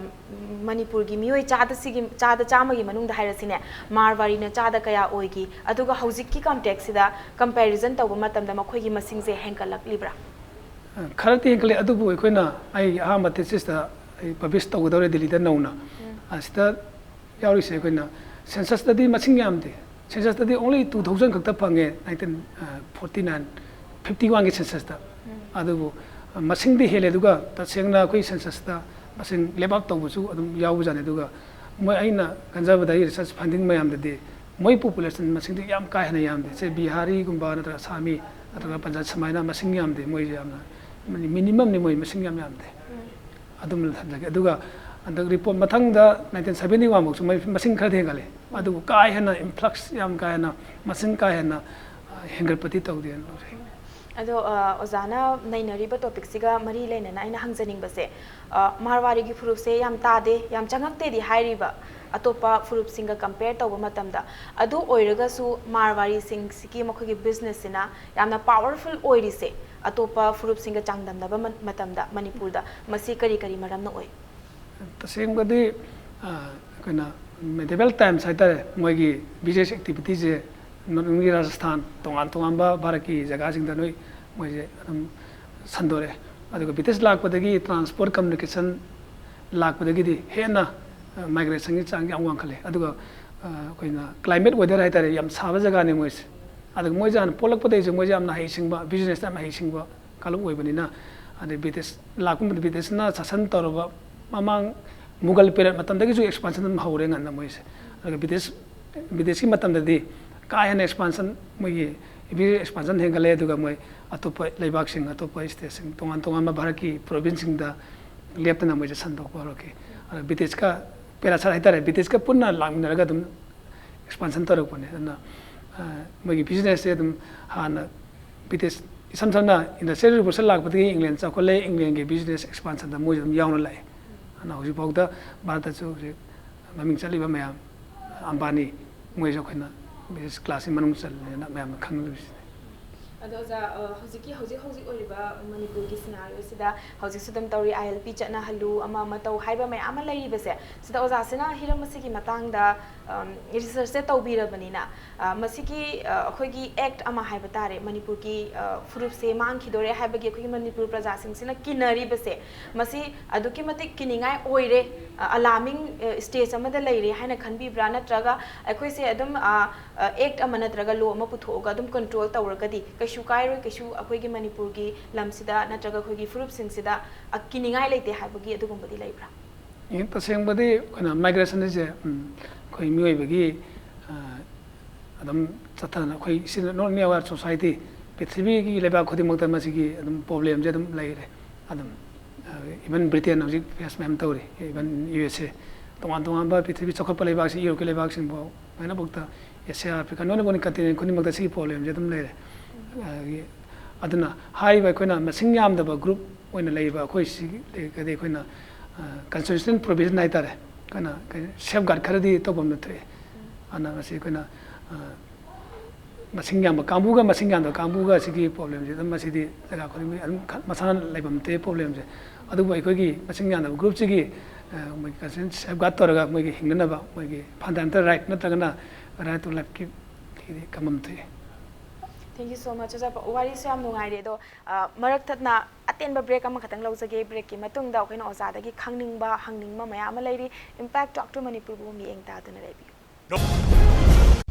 ꯃꯅꯤꯄꯨꯔꯒꯤ ꯃꯤꯑꯣꯏ ꯆꯥꯗ ꯁꯤꯒꯤ, ꯆꯥꯗ ꯆꯥꯝꯃꯒꯤ ꯃꯅꯨꯡꯗ ꯍꯥꯏꯔꯁꯤꯅꯦ, ꯃꯥꯔꯋꯥꯔꯤꯅ ꯆꯥꯗ ꯀꯌꯥ ꯑꯣꯏꯈꯤ, ꯑꯗꯨꯒ ꯍꯧꯖꯤꯛꯀꯤ contextꯁꯤꯗ comparison ꯇꯧꯕ ꯃꯇꯝꯗ ꯃꯈꯣꯏꯒꯤ ꯃꯁꯤꯡꯁꯦ ꯍꯦꯟꯒꯠꯂꯛꯂꯤꯕ꯭ꯔꯥ? ꯑ, ꯈꯔꯗꯤ ꯍꯦꯟꯒꯠꯂꯦ, ꯑꯗꯨꯕꯨ ꯑꯩꯈꯣꯏꯅ, ꯑꯩ ꯑꯍꯥꯟꯕ thesisꯇ ꯑꯩ publish ꯇꯧꯒꯗꯧꯔꯦ ꯗꯤꯜꯂꯤꯗ ꯅꯧꯅ꯫ ꯑꯁꯤꯗ ꯌꯥꯎꯔꯤꯁꯦ ꯑꯩꯈꯣꯏꯅ censusꯇꯗꯤ ꯃꯁꯤꯡ ꯌꯥꯝꯗꯦ꯫ Census ꯇꯗꯤ only two thousand ꯈꯛꯇ ꯐꯪꯉꯦ, nineteen forty nine fifty one ꯒꯤ census ꯇ꯫ ꯑꯗꯨꯕꯨ ꯃꯁꯤꯡꯗꯤ ꯍꯦꯜꯂꯦ, ꯑꯗꯨꯒ ꯇꯁꯦꯡꯅ ꯑꯩꯈꯣꯏ census ꯇ ꯃꯁꯤꯡ ꯂꯦꯞ ꯑꯥꯎꯠ ꯇꯧꯕꯁꯨ ꯑꯗꯨꯝ ꯌꯥꯎꯕꯖꯥꯠꯅꯤ꯫ ꯑꯗꯨꯒ ꯃꯣꯏ, ꯑꯩꯅ ꯈꯟꯖꯕꯗ, ꯑꯩ research finding ꯃꯌꯥꯝꯗꯗꯤ ꯃꯣꯏ population ꯃꯁꯤꯡꯗꯤ ꯌꯥꯝ ꯀꯥ ꯍꯦꯟꯅ ꯌꯥꯝꯗꯦ꯫ ꯁꯦ ꯕꯤꯍꯥꯔꯤꯒꯨꯝꯕ ꯅꯠꯇ꯭ꯔꯒ ꯑꯁꯥꯃꯤ ꯅꯠꯇ꯭ꯔꯒ ꯄꯟꯖꯥꯕ ꯁꯨꯃꯥꯏꯅ ꯃꯁꯤꯡ ꯌꯥꯝꯗꯦ꯫ ꯃꯣꯏꯁꯦ ꯌꯥꯝꯅ minimum ꯅꯤ, ꯃꯣꯏ ꯃꯁꯤꯡ ꯌꯥꯝ ꯌꯥꯝꯗꯦ꯫ ꯑꯗꯨꯝ ꯊꯝꯖꯒꯦ꯫ ꯑꯗꯨꯒ ꯍꯟꯗꯛ report ꯃꯊꯪꯗ nineteen seventy one ꯐꯥꯎꯁꯨ ꯃꯣꯏ ꯃꯁꯤꯡ ꯈꯔꯗꯤ ꯍꯦꯟꯒꯠꯂꯦ꯫ ꯑꯗꯨꯕꯨ ꯀꯥ ꯍꯦꯟꯅ influx, ꯌꯥꯝ ꯀꯥ ꯍꯦꯟꯅ ꯃꯁꯤꯡ ꯀꯥ ꯍꯦꯟꯅ, ꯑ, ꯍꯦꯟꯒꯠꯄꯗꯤ ꯇꯧꯗꯦꯅ ꯂꯧꯖꯩ꯫ ꯑꯗꯣ, ꯑ, ꯑꯣꯖꯥꯅ ꯅꯩꯅꯔꯤꯕ topic ꯁꯤꯒ ꯃꯔꯤ ꯂꯩꯅꯅ ꯑꯩꯅ ꯍꯪꯖꯅꯤꯡꯕꯁꯦ, ꯑ, ꯃꯥꯔꯋꯥꯔꯤꯒꯤ ꯐꯨꯔꯨꯞꯁꯦ ꯌꯥꯝ ꯇꯥꯗꯦ, ꯌꯥꯝ ꯆꯪꯉꯛꯇꯦꯗꯤ ꯍꯥꯏꯔꯤꯕ, ꯑꯇꯣꯞꯄ ꯐꯨꯔꯨꯞꯁꯤꯡꯒ compare ꯇꯧꯕ ꯃꯇꯝꯗ꯫ ꯑꯗꯨ ꯑꯣꯏꯔꯒꯁꯨ ꯃꯥꯔꯋꯥꯔꯤꯁꯤꯡꯁꯤꯒꯤ ꯃꯈꯣꯏꯒꯤ business ꯁꯤꯅ ꯌꯥꯝꯅ powerful ꯑꯣꯏꯔꯤꯁꯦ ꯑꯇꯣꯞꯄ ꯐꯨꯔꯨꯞꯁꯤꯡꯒ ꯆꯥꯡꯗꯝꯅꯕ ꯃ-, ꯃꯇꯝꯗ ꯃꯅꯤꯄꯨꯔꯗ, ꯃꯁꯤ ꯀꯔꯤ ꯀꯔꯤ ꯃꯔꯝꯅ ꯑꯣꯏ? ꯇꯁꯦꯡꯕꯗꯤ, ꯑ, ꯑꯩꯈꯣꯏꯅ medieval times ꯍꯥꯏꯇꯥꯔꯦ, ꯃꯣꯏꯒꯤ business activity ꯁꯦ ꯅꯣꯔꯠ ꯏꯁ꯭ꯠꯀꯤ ꯔꯥꯖꯁꯊꯥꯟ, ꯇꯣꯉꯥꯟ ꯇꯣꯉꯥꯟꯕ ꯚꯥꯔꯠꯀꯤ ꯖꯒꯥꯁꯤꯡꯗ ꯂꯣꯏ ꯃꯣꯏꯁꯦ ꯑꯗꯨꯝ ꯁꯟꯗꯣꯔꯛꯑꯦ꯫ ꯑꯗꯨꯒ British ꯂꯥꯛꯄꯗꯒꯤ transport communication ꯂꯥꯛꯄꯗꯒꯤꯗꯤ ꯍꯦꯟꯅ, ꯑ, migration ꯒꯤ ꯆꯥꯡ ꯌꯥꯝ ꯋꯥꯡꯈꯠꯂꯦ꯫ ꯑꯗꯨꯒ, ꯑ, ꯑꯩꯈꯣꯏꯅ climate weather ꯍꯥꯏꯇꯥꯔꯦ, ꯌꯥꯝ ꯁꯥꯕ ꯖꯒꯥꯅꯤ ꯃꯣꯏꯁꯦ꯫ ꯑꯗꯨꯒ ꯃꯣꯏꯁꯦ ꯍꯥꯟꯅ ꯄꯣꯛꯂꯛꯄꯗꯒꯤꯁꯨ ꯃꯣꯏꯁꯦ ꯌꯥꯝꯅ ꯍꯩꯁꯤꯡꯕ, business ꯇ ꯌꯥꯝꯅ ꯍꯩꯁꯤꯡꯕ ꯀꯥꯡꯂꯨꯞ ꯑꯣꯏꯕꯅꯤꯅ, ꯑꯗꯩ British ꯂꯥꯛꯄ ꯃꯇꯝꯗ British ꯅ ꯁꯥꯁꯟ ꯇꯧꯔꯕ ꯃꯃꯥꯡ Mughal period ꯃꯇꯝꯗꯒꯤꯁꯨ expansion ꯑꯗꯨꯝ ꯍꯧꯔꯦ ꯉꯟꯅ ꯃꯣꯏꯁꯦ꯫ ꯑꯗꯨꯒ British, British ꯀꯤ ꯃꯇꯝꯗꯗꯤ ꯀꯥ ꯍꯦꯟꯅ expansion, ꯃꯣꯏꯒꯤ expansion ꯍꯦꯟꯒꯠꯂꯦ꯫ ꯑꯗꯨꯒ ꯃꯣꯏ ꯑꯇꯣꯞꯄ ꯂꯩꯕꯥꯛꯁꯤꯡ, ꯑꯇꯣꯞꯄ state ꯁꯤꯡ, ꯇꯣꯉꯥꯟ ꯇꯣꯉꯥꯟꯕ ꯚꯥꯔꯠꯀꯤ province ꯁꯤꯡꯗ ꯂꯦꯞꯇꯅ ꯃꯣꯏꯁꯦ ꯁꯟꯗꯣꯛꯄ ꯍꯧꯔꯛꯈꯤ꯫ ꯑꯗ British ꯀ parasite ꯍꯥꯏꯇꯥꯔꯦ, British ꯀ ꯄꯨꯟꯅ ꯂꯥꯛꯃꯤꯟꯅꯔꯒ ꯑꯗꯨꯝ expansion ꯇꯧꯔꯛꯄꯅꯦ꯫ ꯑꯗꯨꯅ, ꯑ, ꯃꯣꯏꯒꯤ business ꯁꯦ ꯑꯗꯨꯝ ꯍꯥꯟꯅ British, ꯏꯁꯝ ꯁꯝꯅ Industrial Revolution ꯂꯥꯛꯄꯗꯒꯤ England ꯆꯥꯎꯈꯠꯂꯦ, England ꯒꯤ business expansion ꯗ ꯃꯣꯏꯁꯨ ꯑꯗꯨꯝ ꯌꯥꯎꯅ ꯂꯥꯛꯑꯦ꯫ ꯑꯗꯨꯅ ꯍꯧꯖꯤꯛꯐꯥꯎꯗ ꯚꯥꯔꯠꯇꯁꯨ ꯍꯧꯖꯤꯛ ꯃꯃꯤꯡ ꯆꯠꯂꯤꯕ ꯃꯌꯥꯝ, ꯑꯝꯕꯥꯅꯤ, ꯃꯣꯏꯁꯨ ꯑꯩꯈꯣꯏꯅ business class ꯀꯤ ꯃꯅꯨꯡ ꯆꯜꯂꯦꯅ ꯃꯌꯥꯝꯅ ꯈꯪꯅꯔꯤꯕꯁꯤꯅꯤ꯫ ꯑꯗꯣ ꯑꯣꯖꯥ, ꯑ, ꯍꯧꯖꯤꯛꯀꯤ, ꯍꯧꯖꯤꯛ ꯍꯧꯖꯤꯛ ꯑꯣꯏꯔꯤꯕ ꯃꯅꯤꯄꯨꯔꯒꯤ scenario ꯁꯤꯗ ꯍꯧꯖꯤꯛꯁꯨ ꯑꯗꯨꯝ ꯇꯧꯔꯤ, I L P ꯆꯠꯅꯍꯜꯂꯨ, ꯑꯃ ꯑꯃ ꯇꯧ ꯍꯥꯏꯕ ꯃꯌꯥꯝ ꯑꯃ ꯂꯩꯔꯤꯕꯁꯦ, ꯁꯤꯗ ꯑꯣꯖꯥꯁꯤꯅ ꯍꯤꯔꯝ ꯑꯁꯤꯒꯤ ꯃꯇꯥꯡꯗ, ꯑꯝ, research ꯁꯦ ꯇꯧꯕꯤꯔꯕꯅꯤꯅ, ꯑ, ꯃꯁꯤꯒꯤ, ꯑ, ꯑꯩꯈꯣꯏꯒꯤ act ꯑꯃ ꯍꯥꯏꯕ ꯇꯥꯔꯦ, ꯃꯅꯤꯄꯨꯔꯒꯤ, ꯑ, ꯐꯨꯔꯨꯞꯁꯦ ꯃꯥꯡꯈꯤꯗꯣꯔꯦ ꯍꯥꯏꯕꯒꯤ ꯑꯩꯈꯣꯏꯒꯤ ꯃꯅꯤꯄꯨꯔ ꯄ꯭ꯔꯖꯥꯁꯤꯡꯁꯤꯅ ꯀꯤꯅꯔꯤꯕꯁꯦ, ꯃꯁꯤ ꯑꯗꯨꯛꯀꯤ ꯃꯇꯤꯛ ꯀꯤꯅꯤꯡꯉꯥꯏ ꯑꯣꯏꯔꯦ, ꯑ, alarming, ꯑ, stage ꯑꯃꯗ ꯂꯩꯔꯦ ꯍꯥꯏꯅ ꯈꯟꯕꯤꯕ꯭ꯔꯥ? ꯅꯠꯇ꯭ꯔꯒ ꯑꯩꯈꯣꯏꯁꯦ ꯑꯗꯨꯝ, ꯑ, ꯑ, act ꯑꯃ ꯅꯠꯇ꯭ꯔꯒ law ꯑꯃ ꯄꯨꯊꯣꯛꯑꯒ ꯑꯗꯨꯝ control ꯇꯧꯔꯒꯗꯤ ꯀꯩꯁꯨ ꯀꯥꯏꯔꯣꯏ, ꯀꯩꯁꯨ ꯑꯩꯈꯣꯏꯒꯤ ꯃꯅꯤꯄꯨꯔꯒꯤ ꯂꯝꯁꯤꯗ ꯅꯠꯇ꯭ꯔꯒ ꯑꯩꯈꯣꯏꯒꯤ ꯐꯨꯔꯨꯞꯁꯤꯡꯁꯤꯗ, ꯑ, ꯀꯤꯅꯤꯡꯉꯥꯏ ꯂꯩꯇꯦ ꯍꯥꯏꯕꯒꯤ ꯑꯗꯨꯒꯨꯝꯕꯗꯤ ꯂꯩꯕ꯭ꯔꯥ? ꯑꯦ, ꯇꯁꯦꯡꯕꯗꯤ ꯑꯩꯈꯣꯏꯅ migration ꯍꯥꯏꯁꯦ, ꯎꯝ, ꯑꯩꯈꯣꯏ ꯃꯤꯑꯣꯏꯕꯒꯤ, ꯑ, ꯑꯗꯨꯝ ꯆꯠꯊꯗꯅ ꯑꯩꯈꯣꯏ ꯁꯤꯗ not only our society, ꯄ꯭ꯔꯤꯊꯤꯕꯤꯒꯤ ꯂꯩꯕꯥꯛ ꯈꯨꯗꯤꯡꯃꯛꯇ ꯃꯁꯤꯒꯤ ꯑꯗꯨꯝ problem ꯁꯦ ꯑꯗꯨꯝ ꯂꯩꯔꯦ꯫ ꯑꯗꯨꯝ, ꯑ, even Britain ꯍꯧꯖꯤꯛ face ꯃꯌꯥꯝ ꯇꯧꯔꯤ, even U S A, ꯇꯣꯉꯥꯟ ꯇꯣꯉꯥꯟꯕ ꯄ꯭ꯔꯤꯊꯤꯕꯤ ꯆꯥꯎꯈꯠꯄ ꯂꯩꯕꯥꯛꯁꯤꯡ, ꯌꯨꯔꯣꯞꯀꯤ ꯂꯩꯕꯥꯛꯁꯤꯡꯐꯥꯎ ꯂꯣꯏꯅꯃꯛꯇ, Asia, Africa, ꯂꯣꯏꯅ continent ꯈꯨꯗꯤꯡꯃꯛꯇ ꯁꯤꯒꯤ problem ꯁꯦ ꯑꯗꯨꯝ ꯂꯩꯔꯦ꯫ ꯑꯗꯒꯤ ꯑꯗꯨꯅ ꯍꯥꯏꯔꯤꯕ ꯑꯩꯈꯣꯏꯅ ꯃꯁꯤꯡ ꯌꯥꯝꯗꯕ group ꯑꯣꯏꯅ ꯂꯩꯔꯤꯕ ꯑꯩꯈꯣꯏ ꯁꯤꯒꯤ ꯂꯩꯔꯒꯗꯤ ꯑꯩꯈꯣꯏꯅ, ꯑ, constitutional provision ꯍꯥꯏꯇꯥꯔꯦ, ꯑꯩꯈꯣꯏꯅ ꯀꯩ-, safeguard ꯈꯔꯗꯤ ꯇꯧꯐꯝ ꯊꯣꯛꯑꯦ꯫ ꯑꯗꯨꯅ ꯃꯁꯤ ꯑꯩꯈꯣꯏꯅ, ꯑ, ꯃꯁꯤꯡ ꯌꯥꯝꯕ ꯀꯥꯡꯕꯨꯒ ꯃꯁꯤꯡ ꯌꯥꯝꯗꯕ ꯀꯥꯡꯕꯨꯒ ꯁꯤꯒꯤ problem ꯁꯦ ꯑꯗꯨꯝ ꯃꯁꯤꯗꯤ ꯖꯒꯥ ꯈꯨꯗꯤꯡꯃꯛ ꯑꯗꯨꯝ ꯈ-, ꯃꯁꯥꯅ ꯂꯩꯐꯝ ꯊꯣꯛꯑꯦ problem ꯁꯦ꯫ ꯑꯗꯨꯕꯨ ꯑꯩꯈꯣꯏꯒꯤ ꯃꯁꯤꯡ ꯌꯥꯝꯗꯕ group ꯁꯤꯒꯤ, ꯑ, ꯃꯣꯏꯒꯤ constitution safeguard ꯇꯧꯔꯒ ꯃꯣꯏꯒꯤ ꯍꯤꯡꯅꯅꯕ ꯃꯣꯏꯒꯤ fundamental right ꯅꯠꯇ꯭ꯔꯒꯅ right to life ꯀꯤ ꯁꯤꯗꯤ ꯀꯝꯐꯝ ꯊꯣꯛꯑꯦ꯫ Thank you so much, ꯑꯣꯖꯥ꯫ ꯋꯥꯔꯤꯁꯨ ꯌꯥꯝ ꯅꯨꯡꯉꯥꯏꯔꯦ꯫ ꯑꯗꯣ, ꯑ, ꯃꯔꯛ ꯊꯠꯅ ꯑꯇꯦꯟꯕ break ꯑꯃꯈꯛꯇꯪ ꯂꯧꯖꯒꯦ꯫ Break ꯀꯤ ꯃꯇꯨꯡꯗ ꯑꯩꯈꯣꯏꯅ ꯑꯣꯖꯥꯗꯒꯤ ꯈꯪꯅꯤꯡꯕ, ꯍꯪꯅꯤꯡꯕ ꯃꯌꯥꯝ ꯑꯃ ꯂꯩꯔꯤ꯫ Impact Talk to ꯃꯅꯤꯄꯨꯔꯕꯨ ꯃꯤꯠꯌꯦꯡ ꯇꯥꯗꯨꯅ ꯂꯩꯕꯤꯌꯨ꯫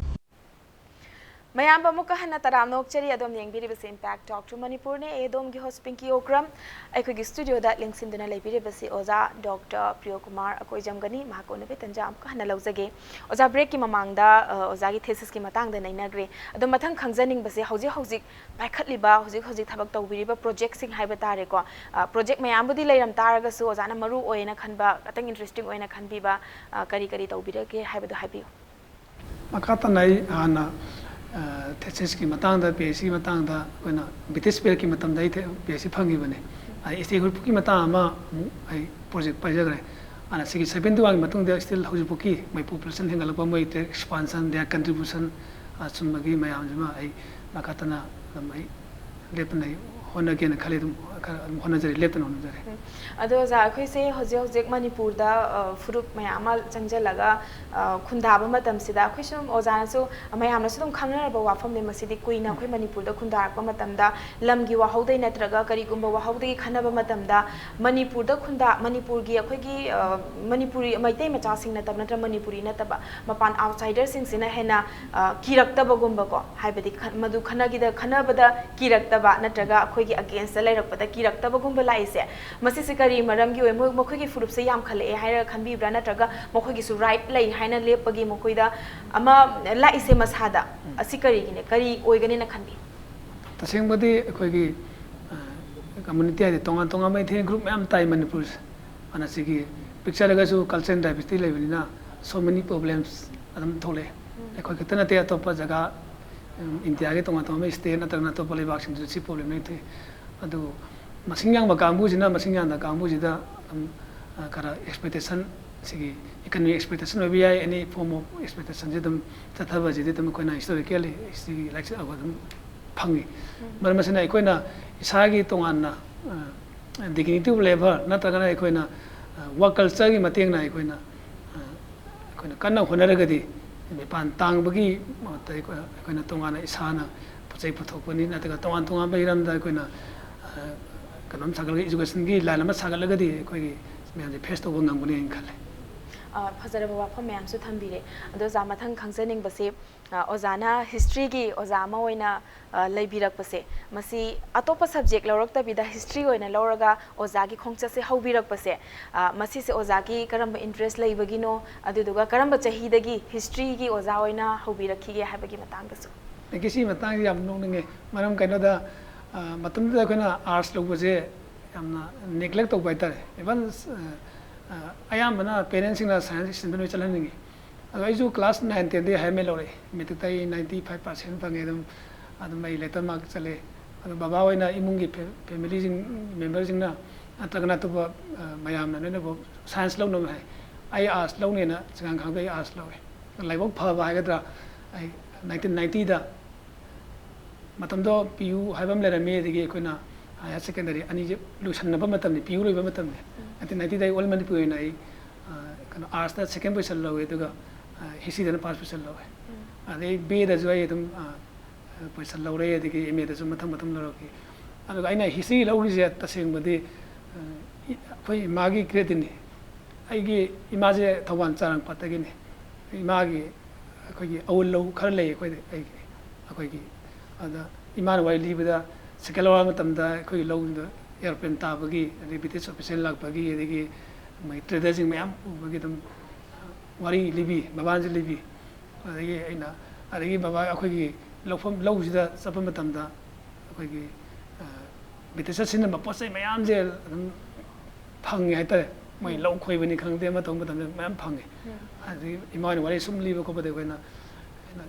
ꯃꯌꯥꯝꯕꯨ ꯑꯃꯨꯛꯀ ꯍꯟꯅ ꯇꯔꯥꯝꯅ ꯑꯣꯛꯆꯔꯤ꯫ ꯑꯗꯣꯝꯅ ꯌꯦꯡꯕꯤꯔꯤꯕꯁꯤ Impact Talk to ꯃꯅꯤꯄꯨꯔꯅꯤ꯫ ꯑꯩ ꯑꯗꯣꯝꯒꯤ host ꯄꯤꯡꯀꯤ ꯑꯣꯀ꯭ꯔꯝ꯫ ꯑꯩꯈꯣꯏꯒꯤ studio ꯗ ꯂꯦꯡꯁꯤꯟꯗꯨꯅ ꯂꯩꯕꯤꯔꯤꯕꯁꯤ ꯑꯣꯖꯥ ꯗꯣꯛꯇꯔ ꯄ꯭ꯔꯤꯌꯣꯀꯨꯃꯥꯔ ꯑꯀꯣꯏꯖꯝꯒꯅꯤ꯫ ꯃꯍꯥꯛꯀ ꯎꯅꯕꯒꯤ ꯇꯟꯖꯥ ꯑꯃꯨꯛꯀ ꯍꯟꯅ ꯂꯧꯖꯒꯦ꯫ ꯑꯣꯖꯥ, break ꯀꯤ ꯃꯃꯥꯡꯗ, ꯑ, ꯑꯣꯖꯥꯒꯤ thesis ꯀꯤ ꯃꯇꯥꯡꯗ ꯅꯩꯅꯈ꯭ꯔꯦ꯫ ꯑꯗꯣ ꯃꯊꯪ ꯈꯪꯖꯅꯤꯡꯕꯁꯦ, ꯍꯧꯖꯤꯛ ꯍꯧꯖꯤꯛ ꯄꯥꯏꯈꯠꯂꯤꯕ, ꯍꯧꯖꯤꯛ ꯍꯧꯖꯤꯛ ꯊꯕꯛ ꯇꯧꯕꯤꯔꯤꯕ project ꯁꯤꯡ ꯍꯥꯏꯕ ꯇꯥꯔꯦꯀꯣ, ꯑ, project ꯃꯌꯥꯝꯕꯨꯗꯤ ꯂꯩꯔꯝ ꯇꯥꯔꯒꯁꯨ, ꯑꯣꯖꯥꯅ ꯃꯔꯨ ꯑꯣꯏꯅ ꯈꯟꯕ, ꯈꯤꯇꯪ interesting ꯑꯣꯏꯅ ꯈꯟꯕꯤꯕ, ꯑ, ꯀꯔꯤ ꯀꯔꯤ ꯇꯧꯕꯤꯔꯒꯦ ꯍꯥꯏꯕꯗꯣ ꯍꯥꯏꯕꯤꯌꯨ꯫ ꯃꯈꯥ ꯇꯥꯅ ꯑꯩ ꯍꯥꯟꯅ, ꯑ, thesis ꯀꯤ ꯃꯇꯥꯡꯗ, P H D ꯒꯤ ꯃꯇꯥꯡꯗ ꯑꯩꯈꯣꯏꯅ British period ꯀꯤ ꯃꯇꯝꯗ ꯑꯩ the-, P H D ꯐꯪꯈꯤꯕꯅꯤ꯫ ꯑ, ꯏꯁꯇꯦ ꯍꯨꯔꯄꯨꯀꯤ ꯃꯇꯥꯡ ꯑꯃ ꯑꯃꯨꯛ ꯑꯩ project ꯄꯥꯏꯖꯈ꯭ꯔꯦ꯫ ꯑꯗꯨꯅ ꯁꯤꯒꯤ seventy one ꯒꯤ ꯃꯇꯨꯡꯗ still ꯍꯧꯖꯤꯛꯐꯥꯎꯀꯤ ꯃꯣꯏ population ꯍꯦꯟꯒꯠꯂꯛꯄ, ꯃꯣꯏ expansion, their contribution, ꯑ, ꯁꯨꯝꯕꯒꯤ ꯃꯌꯥꯝꯁꯤꯃ ꯑꯩ ꯃꯈꯥ ꯇꯥꯅ ꯑꯗꯨꯝ ꯑꯩ ꯂꯦꯞꯇꯅ ꯑꯩ ꯍꯣꯠꯅꯒꯦꯅ ꯈꯜꯂꯤ꯫ ꯑꯗꯨꯝ ꯈꯔ ꯑꯗꯨꯝ ꯍꯣꯠꯅꯖꯔꯤ, ꯂꯦꯞꯇꯅ ꯍꯣꯠꯅꯖꯔꯤ꯫ ꯑꯗꯣ ꯑꯣꯖꯥ, ꯑꯩꯈꯣꯏꯁꯦ ꯍꯧꯖꯤꯛ ꯍꯧꯖꯤꯛ ꯃꯅꯤꯄꯨꯔꯗ ꯐꯨꯔꯨꯞ ꯃꯌꯥꯝ ꯑꯃ ꯆꯪꯁꯤꯜꯂꯒ ꯈꯨꯟꯗꯥꯕ ꯃꯇꯝꯁꯤꯗ, ꯑꯩꯈꯣꯏ ꯁꯨꯝ ꯑꯣꯖꯥꯅꯁꯨ, ꯃꯌꯥꯝꯅꯁꯨ ꯑꯗꯨꯝ ꯈꯪꯅꯔꯕ ꯋꯥꯐꯝꯅꯤ꯫ ꯃꯁꯤꯗꯤ ꯀꯨꯏꯅ ꯑꯩꯈꯣꯏ ꯃꯅꯤꯄꯨꯔꯗ ꯈꯨꯟꯗꯥꯔꯛꯄ ꯃꯇꯝꯗ ꯂꯝꯒꯤ ꯋꯥꯍꯧꯗꯩ ꯅꯠꯇ꯭ꯔꯒ ꯀꯔꯤꯒꯨꯝꯕ ꯋꯥꯍꯧꯗꯒꯤ ꯈꯟꯅꯕ ꯃꯇꯝꯗ ꯃꯅꯤꯄꯨꯔꯗ ꯈꯨꯟꯗꯥ ꯃꯅꯤꯄꯨꯔꯒꯤ ꯑꯩꯈꯣꯏꯒꯤ ꯃꯅꯤꯄꯨꯔꯤ ꯃꯩꯇꯩ ꯃꯆꯥꯁꯤꯡ ꯅꯠꯇꯕ, ꯅꯠꯇ꯭ꯔꯒ ꯃꯅꯤꯄꯨꯔꯤ ꯅꯠꯇꯕ ꯃꯄꯥꯟ ꯑꯥꯎꯠꯁꯥꯏꯗꯔꯁꯤꯡꯁꯤꯅ ꯍꯦꯟꯅ ꯀꯤꯔꯛꯇꯕꯒꯨꯝꯕꯀꯣ, ꯍꯥꯏꯕꯗꯤ ꯃꯗꯨ ꯈꯟꯅꯒꯤꯗ ꯈꯟꯅꯕꯗ ꯀꯤꯔꯛꯇꯕ ꯅꯠꯇ꯭ꯔꯒ ꯑꯩꯈꯣꯏꯒꯤ ꯑꯒꯦꯟꯁꯇ ꯂꯩꯔꯛꯄꯗ ꯀꯤꯔꯛꯇꯕꯒꯨꯝꯕ ꯂꯥꯛꯏꯁꯦ, ꯃꯁꯤꯁꯦ ꯀꯔꯤ ꯃꯔꯝꯒꯤ ꯑꯣꯏ? ꯃꯣꯏ ꯃꯈꯣꯏꯒꯤ ꯐꯨꯔꯨꯞꯁꯦ ꯌꯥꯝꯈꯠꯂꯛꯑꯦ ꯍꯥꯏꯔꯒ ꯈꯟꯕꯤꯕ꯭ꯔꯥ, ꯅꯠꯇ꯭ꯔꯒ ꯃꯈꯣꯏꯒꯤꯁꯨ ꯔꯥꯏꯠ ꯂꯩ ꯍꯥꯏꯅ ꯂꯦꯞꯄꯒꯤ ꯃꯈꯣꯏꯗ ꯑꯃ ꯂꯥꯛꯏꯁꯦ ꯃꯁꯥꯗ? ꯑꯁꯤ ꯀꯔꯤꯒꯤꯅꯦ, ꯀꯔꯤ ꯑꯣꯏꯒꯅꯤꯅ ꯈꯟꯕꯤ? ꯇꯁꯦꯡꯕꯗꯤ ꯑꯩꯈꯣꯏꯒꯤ ꯀꯝꯃꯨꯅꯤꯇꯤ ꯍꯥꯏꯗꯤ ꯇꯣꯉꯥꯟ ꯇꯣꯉꯥꯟꯕ ꯏꯊꯅꯤꯛ ꯒ꯭ꯔꯨꯞ ꯃꯌꯥꯝ ꯇꯥꯏ ꯃꯅꯤꯄꯨꯔꯁꯦ꯫ ꯑꯗꯨꯅ ꯁꯤꯒꯤ ꯄꯤꯛꯆꯔꯒꯁꯨ ꯀꯜꯆꯔꯦꯜ ꯗꯥꯏꯕꯔꯁꯤꯇꯤ ꯂꯩꯕꯅꯤꯅ so many problems ꯑꯗꯨꯝ ꯊꯣꯛꯂꯛꯑꯦ꯫ ꯑꯩꯈꯣꯏ ꯈꯛꯇ ꯅꯠꯇꯦ, ꯑꯇꯣꯞꯄ ꯖꯒꯥ ꯏꯟꯗꯤꯌꯥꯒꯤ ꯇꯣꯉꯥꯟ ꯇꯣꯉꯥꯟꯕ ꯏꯁꯇꯦꯠ ꯅꯠꯇ꯭ꯔꯒꯅ ꯑꯇꯣꯞꯄ ꯂꯩꯕꯥꯛꯁꯤꯡꯗꯁꯨ ꯁꯤ ꯄ꯭ꯔꯣꯕ꯭ꯂꯦꯝ ꯂꯩ ꯊꯣꯛꯏ꯫ ꯑꯗꯨ ꯃꯁꯤꯡ ꯌꯥꯝꯕ ꯀꯥꯡꯕꯨꯁꯤꯅ ꯃꯁꯤꯡ ꯌꯥꯝꯗ ꯀꯥꯡꯕꯨꯁꯤꯗ ꯑꯗꯨꯝ ꯈꯔ ꯑꯦꯛꯁꯄꯦꯛꯇꯦꯁꯟ, ꯁꯤꯒꯤ ꯏꯀꯅꯃꯤꯛ ꯑꯦꯛꯁꯄꯦꯛꯇꯦꯁꯟ ꯑꯣꯏꯕ ꯌꯥꯏ, ꯑꯦꯅꯤ ꯐꯣꯔꯝ ꯑꯣꯐ ꯑꯦꯛꯁꯄꯦꯛꯇꯦꯁꯟꯁꯤ ꯑꯗꯨꯝ ꯆꯠꯊꯕꯁꯤꯗꯤ ꯑꯗꯨꯝ ꯑꯩꯈꯣꯏꯅ ꯍꯤꯁꯇꯣꯔꯤꯀꯦꯜꯂꯤ ꯁꯤꯒꯤ ꯂꯥꯏꯔꯤꯛꯁꯤ ꯑꯗꯨꯝ ꯐꯪꯉꯤ꯫ ꯃꯔꯝ ꯑꯁꯤꯅ ꯑꯩꯈꯣꯏꯅ ꯏꯁꯥꯒꯤ ꯇꯣꯉꯥꯟꯅ dignity of labour ꯅꯠꯇ꯭ꯔꯒꯅ ꯑꯩꯈꯣꯏꯅ ꯋꯥꯔꯛ ꯀꯜꯆꯔꯒꯤ ꯃꯇꯦꯡꯅ ꯑꯩꯈꯣꯏꯅ ꯑꯩꯈꯣꯏꯅ ꯀꯟꯅ ꯍꯣꯠꯅꯔꯒꯗꯤ ꯃꯤꯄꯥꯟ ꯇꯥꯡꯕꯒꯤ ꯃꯍꯨꯠꯇ ꯑꯩꯈꯣꯏ ꯑꯩꯈꯣꯏꯅ ꯇꯣꯉꯥꯟꯅ ꯏꯁꯥꯅ ꯄꯣꯠ ꯆꯩ ꯄꯨꯊꯣꯛꯄꯅꯤ ꯅꯠꯇ꯭ꯔꯒ ꯇꯣꯉꯥꯟ ꯇꯣꯉꯥꯟꯕ ꯍꯤꯔꯝꯗ ꯑꯩꯈꯣꯏꯅ ꯀꯩꯅꯣꯝ ꯁꯥꯒꯠꯂꯒ educationꯒꯤ line ꯑꯃ ꯁꯥꯒꯠꯂꯒꯗꯤ ꯑꯩꯈꯣꯏꯒꯤ ꯃꯌꯥꯝꯁꯦ face ꯇꯧꯕ ꯉꯝꯒꯅꯤ ꯍꯥꯏꯅ ꯈꯜꯂꯦ꯫ ꯐꯖꯔꯕ ꯋꯥꯐꯝ ꯃꯌꯥꯝꯁꯨ ꯊꯝꯕꯤꯔꯦ꯫ ꯑꯗꯣ ꯑꯣꯖꯥ, ꯃꯊꯪ ꯈꯪꯖꯅꯤꯡꯕꯁꯤ, ꯑꯣꯖꯥꯅ historyꯒꯤ ꯑꯣꯖꯥ ꯑꯃ ꯑꯣꯏꯅ ꯂꯩꯕꯤꯔꯛꯄꯁꯦ, ꯃꯁꯤ ꯑꯇꯣꯞꯄ subject ꯂꯧꯔꯛꯇꯕꯤꯗ history ꯑꯣꯏꯅ ꯂꯧꯔꯒ ꯑꯣꯖꯥꯒꯤ ꯈꯣꯡꯆꯠꯁꯦ ꯍꯧꯕꯤꯔꯛꯄꯁꯦ, ꯃꯁꯤꯁꯦ ꯑꯣꯖꯥꯒꯤ ꯀꯔꯝꯕ interest ꯂꯩꯕꯒꯤꯅꯣ, ꯑꯗꯨꯗꯨꯒ ꯀꯔꯝꯕ ꯆꯍꯤꯗꯒꯤ historyꯒꯤ ꯑꯣꯖꯥ ꯑꯣꯏꯅ ꯍꯧꯕꯤꯔꯛꯈꯤꯒꯦ ꯍꯥꯏꯕꯒꯤ ꯃꯇꯥꯡꯗꯁꯨ? ꯑꯩꯒꯤ ꯁꯤ ꯃꯇꯥꯡꯁꯤ ꯌꯥꯝ ꯅꯣꯛꯅꯤꯡꯉꯦ꯫ ꯃꯔꯝ ꯀꯩꯅꯣꯗ, ꯃꯇꯝꯗꯨꯗ ꯑꯩꯈꯣꯏꯅ arts ꯂꯧꯕꯁꯦ ꯌꯥꯝꯅ neglect ꯇꯧꯕ ꯍꯥꯏꯇꯥꯔꯦ꯫ Even ꯑꯌꯥꯝꯕꯅ parentsꯁꯤꯡꯅ science student ꯑꯣꯏ ꯆꯠꯍꯟꯅꯤꯡꯉꯤ꯫ ꯑꯗꯣ ꯑꯩꯁꯨ class nine tenꯗꯒꯤ higher merit ꯂꯧꯔꯛꯑꯦ꯫ Matricꯇ ꯑꯩ ninety five percent ꯐꯪꯉꯦ꯫ ꯑꯗꯨꯝ ꯑꯗꯨꯝ ꯑꯩ letter mark ꯆꯠꯂꯦ꯫ ꯑꯗꯣ ꯕꯕꯥ ꯍꯣꯏꯅ ꯏꯃꯨꯡꯒꯤ familyꯁꯤꯡ memberꯁꯤꯡꯅ ꯅꯠꯇ꯭ꯔꯒꯅ ꯑꯇꯣꯞꯄ ꯃꯌꯥꯝꯅ ꯂꯣꯏꯅꯃꯛ science ꯂꯧꯅꯕ ꯍꯥꯏ꯫ ꯑꯩ arts ꯂꯧꯅꯦꯅ ꯆꯤꯡꯉꯥꯡꯈꯥꯡꯗ ꯑꯩ arts ꯂꯧꯔꯦ꯫ ꯂꯥꯏꯕꯛ ꯐꯕ ꯍꯥꯏꯒꯗ꯭ꯔꯥ, ꯑꯩ nineteen ninetyꯗ ꯃꯇꯝꯗꯣ ꯄꯤ ꯌꯨ ꯍꯥꯏꯕ ꯑꯃ ꯂꯩꯔꯝꯃꯤ, ꯑꯗꯒꯤ ꯑꯩꯈꯣꯏꯅ ꯍꯥꯌꯔ ꯁꯦꯀꯦꯟꯗꯔꯤ ꯑꯅꯤꯁꯦ ꯂꯣꯏꯁꯟꯅꯕ ꯃꯇꯝꯅꯤ, ꯄꯤ ꯌꯨ ꯂꯣꯏꯕ ꯃꯇꯝꯅꯤ꯫ ꯅꯥꯏꯟꯇꯤꯟ ꯅꯥꯏꯟꯇꯤꯗ ꯑꯩ ꯑꯣꯜ ꯃꯅꯤꯄꯨꯔ ꯑꯣꯏꯅ ꯑꯩ, ꯑ, ꯀꯩꯅꯣ, ꯑꯥꯔꯠꯁꯇ ꯁꯦꯀꯦꯟ ꯄꯣꯖꯤꯁꯟ ꯂꯧꯋꯦ, ꯑꯗꯨꯒ, ꯑ, ꯍꯤꯁꯇ꯭ꯔꯤꯗꯅ ꯐꯥꯔꯁ ꯄꯣꯖꯤꯁꯟ ꯂꯧꯋꯦ꯫ ꯑꯗꯩ ꯕꯤ ꯑꯦꯗꯁꯨ ꯑꯩ ꯑꯗꯨꯝ, ꯑ, ꯄꯣꯖꯤꯁꯟ ꯂꯧꯔꯦ, ꯑꯗꯒꯤ ꯑꯦꯝ ꯑꯦꯗꯁꯨ ꯃꯊꯪ ꯃꯊꯪ ꯂꯧꯔꯛꯈꯤ꯫ ꯑꯗꯨꯒ ꯑꯩꯅ ꯍꯤꯁꯇ꯭ꯔꯤ ꯂꯧꯔꯤꯁꯦ ꯇꯁꯦꯡꯕꯗꯤ, ꯑ, ꯏ-, ꯑꯩꯈꯣꯏ ꯏꯃꯥꯒꯤ ꯀ꯭ꯔꯦꯗꯤꯠꯅꯤ꯫ ꯑꯩꯒꯤ ꯏꯃꯥꯁꯦ ꯊꯧꯕꯥꯜ ꯆꯥꯔꯥꯡꯄꯥꯠꯇꯒꯤꯅꯤ꯫ ꯏꯃꯥꯒꯤ ꯑꯩꯈꯣꯏꯒꯤ ꯑꯋꯨꯜ ꯂꯧ ꯈꯔ ꯂꯩ ꯑꯩꯈꯣꯏꯗ, ꯑꯩꯒꯤ, ꯑꯩꯈꯣꯏꯒꯤ꯫ ꯑꯗ ꯏꯃꯥꯅ ꯋꯥꯔꯤ ꯂꯤꯕꯗ, ꯁꯦꯀꯦꯟ ꯋꯥꯔ ꯃꯇꯝꯗ ꯑꯩꯈꯣꯏꯒꯤ ꯂꯧꯗ ꯑꯦꯔꯣꯄ꯭ꯂꯦꯟ ꯇꯥꯕꯒꯤ, ꯑꯗꯒꯤ ꯕ꯭ꯔꯤꯇꯤꯁ ꯑꯣꯐꯤꯁꯔ ꯂꯥꯛꯄꯒꯤ, ꯑꯗꯒꯤ ꯃꯣꯏ ꯇ꯭ꯔꯦꯗꯔꯁꯤꯡ ꯃꯌꯥꯝ ꯎꯕꯒꯤ ꯑꯗꯨꯝ ꯋꯥꯔꯤ ꯂꯤꯕꯤ, ꯕꯕꯥꯅꯁꯨ ꯂꯤꯕꯤ꯫ ꯑꯗꯒꯤ ꯑꯩꯅ, ꯑꯗꯒꯤ ꯕꯕꯥ ꯑꯩꯈꯣꯏꯒꯤ ꯂꯧꯐꯝ, ꯂꯧꯁꯤꯗ ꯆꯠꯄ ꯃꯇꯝꯗ ꯑꯩꯈꯣꯏꯒꯤ, ꯑ, ꯕ꯭ꯔꯤꯇꯤꯁꯅ ꯁꯤꯖꯤꯟꯅꯕ ꯄꯣꯠ ꯆꯩ ꯃꯌꯥꯝꯁꯦ ꯑꯗꯨꯝ ꯐꯪꯉꯦ ꯍꯥꯏꯇꯥꯔꯦ꯫ ꯃꯣꯏ ꯎꯝ꯫ ꯂꯧ ꯈꯣꯏꯕꯅꯤ ꯈꯪꯗꯦ, ꯑꯃ ꯇꯧꯕ ꯃꯇꯝꯗ ꯃꯌꯥꯝ ꯐꯪꯉꯦ꯫ ꯎꯝ꯫ ꯑꯗꯒꯤ ꯏꯃꯥꯅ ꯋꯥꯔꯤ ꯁꯨꯝ ꯂꯤꯕ ꯈꯣꯠꯄꯗ ꯑꯩꯈꯣꯏꯅ, ꯑꯩꯅ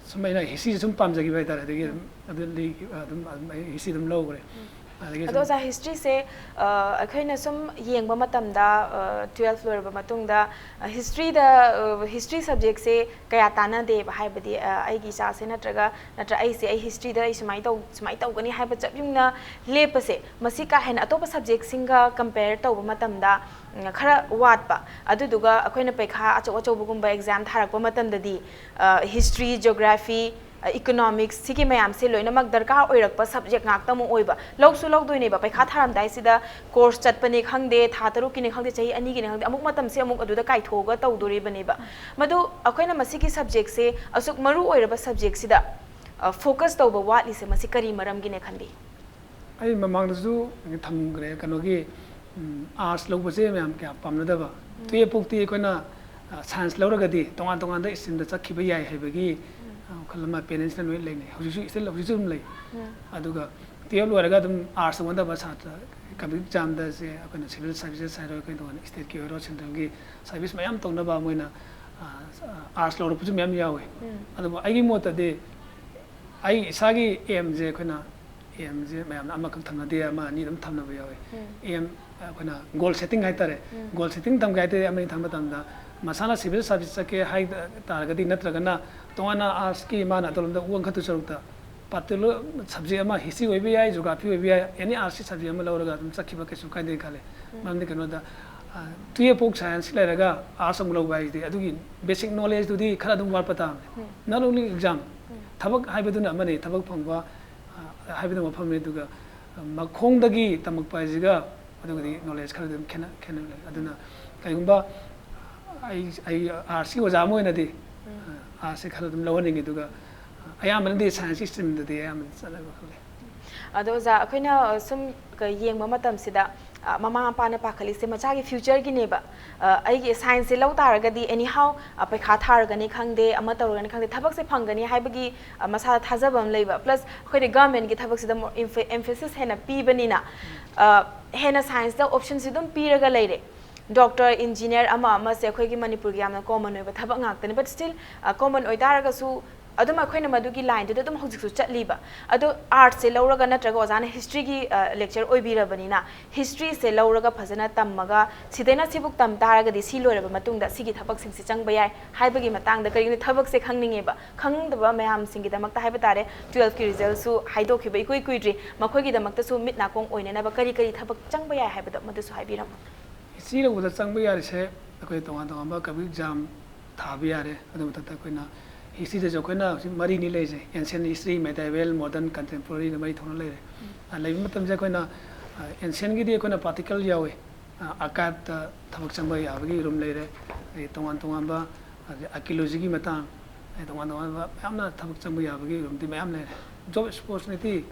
ꯁꯨꯝ, ꯑꯩꯅ ꯍꯤꯁꯇ꯭ꯔꯤꯁꯦ ꯁꯨꯝ ꯄꯥꯝꯖꯈꯤꯕ ꯍꯥꯏꯇꯥꯔꯦ꯫ ꯑꯗꯒꯤ ꯎꯝ꯫ ꯑꯗꯨꯝ, ꯑꯗꯨ ꯂꯤ-, ꯑꯗꯨꯝ, ꯑꯗꯨꯝ ꯑꯩ ꯍꯤꯁꯇ꯭ꯔꯤ ꯑꯗꯨꯝ ꯂꯧꯈ꯭ꯔꯦ꯫ ꯎꯝ꯫ ꯑꯗꯒꯤ ꯑꯗꯣ ꯁꯨꯝ ꯑꯣꯖꯥ, ꯍꯤꯁꯇ꯭ꯔꯤꯁꯦ, ꯑ, ꯑꯩꯈꯣꯏꯅ ꯁꯨꯝ ꯌꯦꯡꯕ ꯃꯇꯝꯗ, ꯑ, ꯇꯨꯋꯦꯜꯐ ꯂꯣꯏꯔꯕ ꯃꯇꯨꯡꯗ, ꯑ, ꯍꯤꯁꯇ꯭ꯔꯤꯗ, ꯑ, ꯍꯤꯁꯇ꯭ꯔꯤ ꯁꯕꯖꯦꯛꯁꯦ ꯀꯌꯥ ꯇꯥꯟꯅꯗꯦꯕ꯫ ꯍꯥꯏꯕꯗꯤ, ꯑ, ꯑꯩꯒꯤ ꯏꯆꯥꯁꯦ ꯅꯠꯇ꯭ꯔꯒ, ꯅꯠꯇ꯭ꯔ ꯑꯩꯁꯦ, ꯑꯩ ꯍꯤꯁꯇ꯭ꯔꯤꯗ ꯑꯩ ꯁꯨꯃꯥꯏꯅ ꯇꯧ-, ꯁꯨꯃꯥꯏꯅ ꯇꯧꯒꯅꯤ ꯍꯥꯏꯕ ꯆꯞ ꯌꯨꯡꯅ ꯂꯦꯞꯄꯁꯦ, ꯃꯁꯤ ꯀꯥ ꯍꯦꯟꯅ ꯑꯇꯣꯞꯄ ꯁꯕꯖꯦꯛꯁꯤꯡꯒ ꯀꯝꯄꯦꯌꯔ ꯇꯧꯕ ꯃꯇꯝꯗ, ꯎꯝ, ꯈꯔ ꯋꯥꯠꯄ꯫ ꯑꯗꯨꯗꯨꯒ ꯑꯩꯈꯣꯏꯅ ꯄꯩꯈꯥ ꯑꯆꯧ ꯑꯆꯧꯕꯒꯨꯝꯕ ꯑꯦꯛꯖꯥꯝ ꯊꯥꯔꯛꯄ ꯃꯇꯝꯗꯗꯤ, ꯑ, ꯍꯤꯁꯇ꯭ꯔꯤ, ꯖꯤꯑꯣꯒ꯭ꯔꯥꯐꯤ, ꯑ, ꯏꯀꯣꯅꯣꯃꯤꯛꯁ, ꯁꯤꯒꯤ ꯃꯌꯥꯝꯁꯦ ꯂꯣꯏꯅꯃꯛ ꯗꯔꯀꯥꯔ ꯑꯣꯏꯔꯛꯄ ꯁꯕꯖꯦꯛ ꯉꯥꯛꯇ ꯑꯃꯨꯛ ꯑꯣꯏꯕ꯫ ꯂꯧꯁꯨ ꯂꯧꯗꯣꯏꯅꯦꯕ, ꯄꯩꯈꯥ ꯊꯥꯔꯝꯗꯥꯏꯁꯤꯗ ꯀꯣꯔꯁ ꯆꯠꯄꯅꯤ ꯈꯪꯗꯦ, ꯊꯥ ꯇꯔꯨꯛꯀꯤꯅꯤ ꯈꯪꯗꯦ, ꯆꯍꯤ ꯑꯅꯤꯒꯤꯅꯤ ꯈꯪꯗꯦ, ꯑꯃꯨꯛ ꯃꯇꯝꯁꯦ ꯑꯃꯨꯛ ꯑꯗꯨꯗ ꯀꯥꯏꯊꯣꯛꯑꯒ ꯇꯧꯗꯣꯔꯤꯕꯅꯦꯕ꯫ ꯃꯗꯨ ꯑꯩꯈꯣꯏꯅ ꯃꯁꯤꯒꯤ ꯁꯕꯖꯦꯛꯁꯦ, ꯑꯁꯨꯛ ꯃꯔꯨ ꯑꯣꯏꯔꯕ ꯁꯕꯖꯦꯛꯁꯤꯗ, ꯑ, ꯐꯣꯀꯁ ꯇꯧꯕ ꯋꯥꯠꯂꯤꯁꯦ, ꯃꯁꯤ ꯀꯔꯤ ꯃꯔꯝꯒꯤꯅꯦ ꯈꯟꯕꯤ? ꯑꯩ ꯃꯃꯥꯡꯗꯁꯨ ꯊꯝꯈ꯭ꯔꯦ, ꯀꯩꯅꯣꯒꯤ, ꯎꯝ, ꯑꯥꯔꯠꯁ ꯂꯧꯕꯁꯦ ꯃꯌꯥꯝ ꯀꯌꯥ ꯄꯥꯝꯅꯗꯕ꯫ ꯎꯝ꯫ ꯇꯨꯌꯦꯜꯐ ꯐꯥꯎꯇꯤ ꯑꯩꯈꯣꯏꯅ, ꯑ, ꯁꯥꯏꯟꯁ ꯂꯧꯔꯒꯗꯤ ꯇꯣꯉꯥꯟ ꯇꯣꯉꯥꯟꯕ ꯁ꯭ꯇ꯭ꯔꯤꯝꯗ ꯆꯠꯈꯤꯕ ꯌꯥꯏ ꯍꯥꯏꯕꯒꯤ, ꯎꯝ꯫ ꯑ, ꯋꯥꯈꯜ ꯑꯃ ꯄꯦꯔꯦꯟꯁꯅ ꯂꯣꯏ ꯂꯩꯅꯩ꯫ ꯍꯧꯖꯤꯛꯁꯨ, ꯁ꯭ꯇꯤꯜ ꯍꯧꯖꯤꯛꯁꯨ ꯑꯗꯨꯝ ꯂꯩ꯫ ꯎꯝ꯫ ꯑꯗꯨꯒ ꯇꯨꯌꯦꯜꯐ ꯂꯣꯏꯔꯒ ꯑꯗꯨꯝ ꯑꯥꯔꯠꯁ ꯑꯣꯟꯊꯕ ꯁꯥꯇ꯭ꯔ, ꯀꯝꯄꯤꯇꯤꯇꯤꯚ ꯑꯦꯛꯖꯥꯝꯗꯁꯦ ꯑꯩꯈꯣꯏꯅ ꯁꯤꯚꯤꯜ ꯁꯥꯔꯚꯤꯁꯦꯁ ꯍꯥꯏꯔꯣ, ꯑꯩꯈꯣꯏ ꯇꯣꯉꯥꯟꯅ ꯁ꯭ꯇꯦꯠꯀꯤ ꯑꯣꯏꯔꯣ, ꯁꯦꯟꯇ꯭ꯔꯦꯜꯒꯤ ꯁꯥꯔꯚꯤꯁ ꯃꯌꯥꯝ ꯇꯧꯅꯕ ꯃꯣꯏꯅ, ꯑ, ꯑꯥꯔꯠꯁ ꯂꯧꯔꯛꯄꯁꯨ ꯃꯌꯥꯝ ꯌꯥꯎꯋꯤ꯫ ꯎꯝ꯫ ꯑꯗꯨꯕꯨ ꯑꯩꯒꯤ ꯃꯣꯠꯇꯗꯤ ꯑꯩ ꯏꯁꯥꯒꯤ ꯑꯦꯝꯁꯦ, ꯑꯩꯈꯣꯏꯅ ꯑꯦꯝꯁꯦ ꯃꯌꯥꯝꯅ ꯑꯃꯈꯛ ꯊꯝꯅꯗꯦ, ꯑꯃ ꯑꯅꯤ ꯑꯗꯨꯝ ꯊꯝꯅꯕ ꯌꯥꯎꯋꯤ꯫ ꯎꯝ꯫ ꯑꯦꯝ, ꯑꯩꯈꯣꯏꯅ ꯒꯣꯜ ꯁꯦꯠꯇꯤꯡ ꯍꯥꯏꯇꯥꯔꯦ꯫ ꯎꯝ꯫ ꯒꯣꯜ ꯁꯦꯠꯇꯤꯡ ꯊꯝꯒꯦ ꯍꯥꯏ ꯇꯥꯔꯗꯤ ꯑꯃ ꯑꯅꯤ ꯊꯝꯕ ꯃꯇꯝꯗ ꯃꯁꯥꯅ ꯁꯤꯚꯤꯜ ꯁꯥꯔꯚꯤꯁ ꯆꯠꯀꯦ ꯍꯥꯏ ꯇꯥꯔꯒꯗꯤ, ꯅꯠꯇ꯭ꯔꯒꯅ ꯇꯣꯉꯥꯟꯅ ꯑꯥꯔꯠꯁꯀꯤ ꯃꯥꯅ ꯑꯗꯣꯝꯗ ꯋꯥꯡꯈꯠꯇꯣꯏ ꯁꯔꯨꯛꯇ ꯄꯥꯔꯇꯤꯀꯨꯂꯔ ꯁꯕꯖꯦꯛ ꯑꯃ, ꯍꯤꯁꯇ꯭ꯔꯤ ꯑꯣꯏꯕ ꯌꯥꯏ, ꯖꯣꯒ꯭ꯔꯥꯐꯤ ꯑꯣꯏꯕ ꯌꯥꯏ, ꯑꯦꯅꯤ ꯑꯥꯔꯠꯁꯀꯤ ꯁꯕꯖꯦꯛ ꯑꯃ ꯂꯧꯔꯒ ꯑꯗꯨꯝ ꯆꯠꯈꯤꯕ ꯀꯩꯁꯨ ꯀꯥꯏꯗꯦ ꯈꯜꯂꯦ꯫ ꯃꯔꯝꯗꯤ ꯀꯩꯅꯣꯗ, ꯇꯨꯌꯦꯜꯞ ꯐꯥꯎ ꯁꯥꯏꯟꯁ ꯂꯩꯔꯒ ꯑꯥꯔꯠꯁ ꯑꯃꯨꯛ ꯂꯧꯕ ꯍꯥꯏꯁꯤꯗꯤ ꯑꯗꯨꯒꯤ ꯕꯦꯁꯤꯛ ꯅꯣꯂꯦꯖꯇꯨꯗꯤ ꯈꯔ ꯑꯗꯨꯝ ꯋꯥꯠꯄ ꯇꯥꯕꯅꯤ꯫ ꯅꯣꯠ ꯑꯣꯡꯂꯤ ꯑꯦꯛꯖꯥꯝ, ꯊꯕꯛ ꯍꯥꯏꯕꯗꯨꯅ ꯑꯃꯅꯤ, ꯊꯕꯛ ꯐꯪꯕ, ꯑ, ꯍꯥꯏꯕꯗꯨꯅ ꯃꯐꯝꯅꯤ, ꯑꯗꯨꯒ, ꯑ, ꯃꯈꯣꯡꯗꯒꯤ ꯇꯝꯃꯛꯄ ꯍꯥꯏꯁꯤꯒ ꯑꯗꯨꯒꯗꯤ ꯅꯣꯂꯦꯖ ꯈꯔ ꯑꯗꯨꯝ ꯈꯦꯠꯅ-, ꯈꯦꯠꯅꯕ ꯂꯩ꯫ ꯑꯗꯨꯅ ꯀꯩꯒꯨꯝꯕ ꯑꯩ, ꯑꯩ ꯑꯥꯔꯠꯁꯀꯤ ꯑꯣꯖꯥ ꯑꯃ ꯑꯣꯏꯅꯗꯤ, ꯑꯥꯔꯠꯁꯁꯦ ꯈꯔ ꯑꯗꯨꯝ ꯂꯧꯍꯟꯅꯤꯡꯉꯤ, ꯑꯗꯨꯒ ꯑꯌꯥꯝꯕꯅꯗꯤ ꯁꯥꯏꯟꯁꯀꯤ ꯁ꯭ꯇ꯭ꯔꯤꯝꯗꯗꯤ ꯑꯌꯥꯝꯕꯅ ꯆꯠꯅꯕ ꯈꯜꯂꯤ꯫ ꯑꯗꯣ ꯑꯣꯖꯥ, ꯑꯩꯈꯣꯏꯅ, ꯑ, ꯁꯨꯝ ꯀ-, ꯌꯦꯡꯕ ꯃꯇꯝꯁꯤꯗ, ꯑ, ꯃꯃꯥ ꯃꯄꯥꯅ ꯄꯥꯈꯠꯂꯤꯁꯦ ꯃꯆꯥꯒꯤ ꯐ꯭ꯌꯨꯆꯔꯒꯤꯅꯦꯕ꯫ ꯑ, ꯑꯩꯒꯤ ꯁꯥꯏꯟꯁꯁꯦ ꯂꯧ ꯇꯥꯔꯒꯗꯤ ꯑꯦꯅꯤ ꯍꯥꯎ, ꯑ, ꯄꯩꯈꯥ ꯊꯥꯔꯒꯅꯤ ꯈꯪꯗꯦ, ꯑꯃ ꯇꯧꯔꯒꯅꯤ ꯈꯪꯗꯦ, ꯊꯕꯛꯁꯦ ꯐꯪꯒꯅꯤ ꯍꯥꯏꯕꯒꯤ, ꯑ, ꯃꯁꯥꯗ ꯊꯥꯖꯕ ꯑꯃ ꯂꯩꯕ꯫ ꯄ꯭ꯂꯁ ꯑꯩꯈꯣꯏꯗꯤ ꯒꯚꯔꯟꯃꯦꯟꯠꯀꯤ ꯊꯕꯛꯁꯤꯗ more empha-, emphasis ꯍꯦꯟꯅ ꯄꯤꯕꯅꯤꯅ, ꯑ, ꯍꯦꯟꯅ ꯁꯥꯏꯟꯁꯇ ꯑꯣꯞꯁꯟꯁꯦ ꯑꯗꯨꯝ ꯄꯤꯔꯒ ꯂꯩꯔꯦ꯫ ꯗꯣꯛꯇꯔ, ꯏꯟꯖꯤꯅꯤꯌꯥꯔ ꯑꯃ ꯑꯃꯁꯦ ꯑꯩꯈꯣꯏꯒꯤ ꯃꯅꯤꯄꯨꯔꯒꯤ ꯌꯥꯝꯅ ꯀꯣꯃꯟ ꯑꯣꯏꯕ ꯊꯕꯛ ꯉꯥꯛꯇꯅꯤ꯫ But still, ꯑ, ꯀꯣꯃꯟ ꯑꯣꯏꯇꯥꯔꯒꯁꯨ ꯑꯗꯨꯝ ꯑꯩꯈꯣꯏꯅ ꯃꯗꯨꯒꯤ ꯂꯥꯏꯟꯗꯨꯗ ꯑꯗꯨꯝ ꯍꯧꯖꯤꯛꯁꯨ ꯆꯠꯂꯤꯕ꯫ ꯑꯗꯣ ꯑꯥꯔꯠꯁꯁꯦ ꯂꯧꯔꯒ ꯅꯠꯇ꯭ꯔꯒ ꯑꯣꯖꯥꯅ ꯍꯤꯁꯇ꯭ꯔꯤꯒꯤ, ꯑ, ꯂꯦꯛꯆꯔ ꯑꯣꯏꯕꯤꯔꯕꯅꯤꯅ ꯍꯤꯁꯇ꯭ꯔꯤꯁꯦ ꯂꯧꯔꯒ ꯐꯖꯅ ꯇꯝꯃꯒ ꯁꯤꯗꯩꯅ ꯁꯤꯕꯨꯛ ꯇꯝ ꯇꯥꯔꯒꯗꯤ ꯁꯤ ꯂꯣꯏꯔꯕ ꯃꯇꯨꯡꯗ ꯁꯤꯒꯤ ꯊꯕꯛꯁꯤꯡꯁꯦ ꯆꯪꯕ ꯌꯥꯏ ꯍꯥꯏꯕꯒꯤ ꯃꯇꯥꯡꯗ ꯀꯔꯤꯒꯨꯝꯕ ꯊꯕꯛꯁꯦ ꯈꯪꯅꯤꯡꯉꯦꯕ꯫ ꯈꯪꯗꯕ ꯃꯌꯥꯝꯁꯤꯡꯒꯤꯗꯃꯛꯇ ꯍꯥꯏꯕ ꯇꯥꯔꯦ, ꯇꯨꯌꯦꯜꯐꯀꯤ ꯔꯤꯖꯜꯠꯁꯨ ꯍꯥꯏꯗꯣꯛꯈꯤꯕ ꯏꯀꯨꯏ ꯀꯨꯏꯗ꯭ꯔꯤ, ꯃꯈꯣꯏꯒꯤꯗꯃꯛꯇꯁꯨ ꯃꯤꯠ ꯅꯥꯀꯣꯡ ꯑꯣꯏꯅꯅꯕ ꯀꯔꯤ ꯀꯔꯤ ꯊꯕꯛ ꯆꯪꯕ ꯌꯥꯏ ꯍꯥꯏꯕꯗꯣ ꯃꯗꯨꯁꯨ ꯍꯥꯏꯕꯤꯔꯝꯃꯣ꯫ ꯍꯤꯁꯇ꯭ꯔꯤ ꯂꯧꯕꯗ ꯆꯪꯕ ꯌꯥꯔꯤꯁꯦ ꯑꯩꯈꯣꯏ ꯇꯣꯉꯥꯟ ꯇꯣꯉꯥꯟꯕ ꯀꯝꯄꯤꯇꯤꯇꯤꯚ ꯑꯦꯛꯖꯥꯝ ꯊꯥꯕ ꯌꯥꯔꯦ꯫ ꯑꯗꯨ ꯃꯊꯛꯇ ꯑꯩꯈꯣꯏꯅ ꯍꯤꯁꯇ꯭ꯔꯤꯗꯁꯨ ꯑꯩꯈꯣꯏꯅ ꯍꯧꯖꯤꯛ ꯃꯔꯤꯅꯤ ꯂꯩꯔꯤꯁꯦ, ꯑꯦꯟꯁꯤꯌꯦꯟꯠ ꯍꯤꯁꯇ꯭ꯔꯤ, ꯃꯦꯗꯥꯏꯋꯦꯜ, ꯃꯣꯗꯔꯟ, ꯀꯟꯇꯦꯝꯄꯣꯔꯔꯤꯅ ꯃꯔꯤ ꯊꯣꯛꯅ ꯂꯩꯔꯦ꯫ ꯑ, ꯂꯩꯕ ꯃꯇꯝꯁꯦ ꯑꯩꯈꯣꯏꯅ, ꯑ, ꯑꯦꯟꯁꯤꯌꯦꯟꯠꯀꯤꯗꯤ ꯑꯩꯈꯣꯏꯅ ꯄ꯭ꯔꯥꯛꯇꯤꯀꯦꯜ ꯌꯥꯎꯋꯤ, ꯑ, ꯑꯥꯔꯀꯥꯏꯚꯇ ꯊꯕꯛ ꯆꯪꯕ ꯌꯥꯕꯒꯤ ꯔꯨꯝ ꯂꯩꯔꯦ꯫ ꯑꯗꯩ ꯇꯣꯉꯥꯟ ꯇꯣꯉꯥꯟꯕ, ꯑꯗꯩ ꯑꯥꯔꯀꯤꯑꯣꯂꯣꯖꯤꯒꯤ ꯃꯇꯥꯡ, ꯑꯗꯩ ꯇꯣꯉꯥꯟ ꯇꯣꯉꯥꯟꯕ ꯃꯌꯥꯝꯅ ꯊꯕꯛ ꯆꯪꯕ ꯌꯥꯕꯒꯤ ꯔꯨꯝꯗꯤ ꯃꯌꯥꯝ ꯂꯩꯔꯦ꯫ ꯖꯣꯕ ꯑꯣꯄꯣꯔꯆꯨꯅꯤꯇꯤ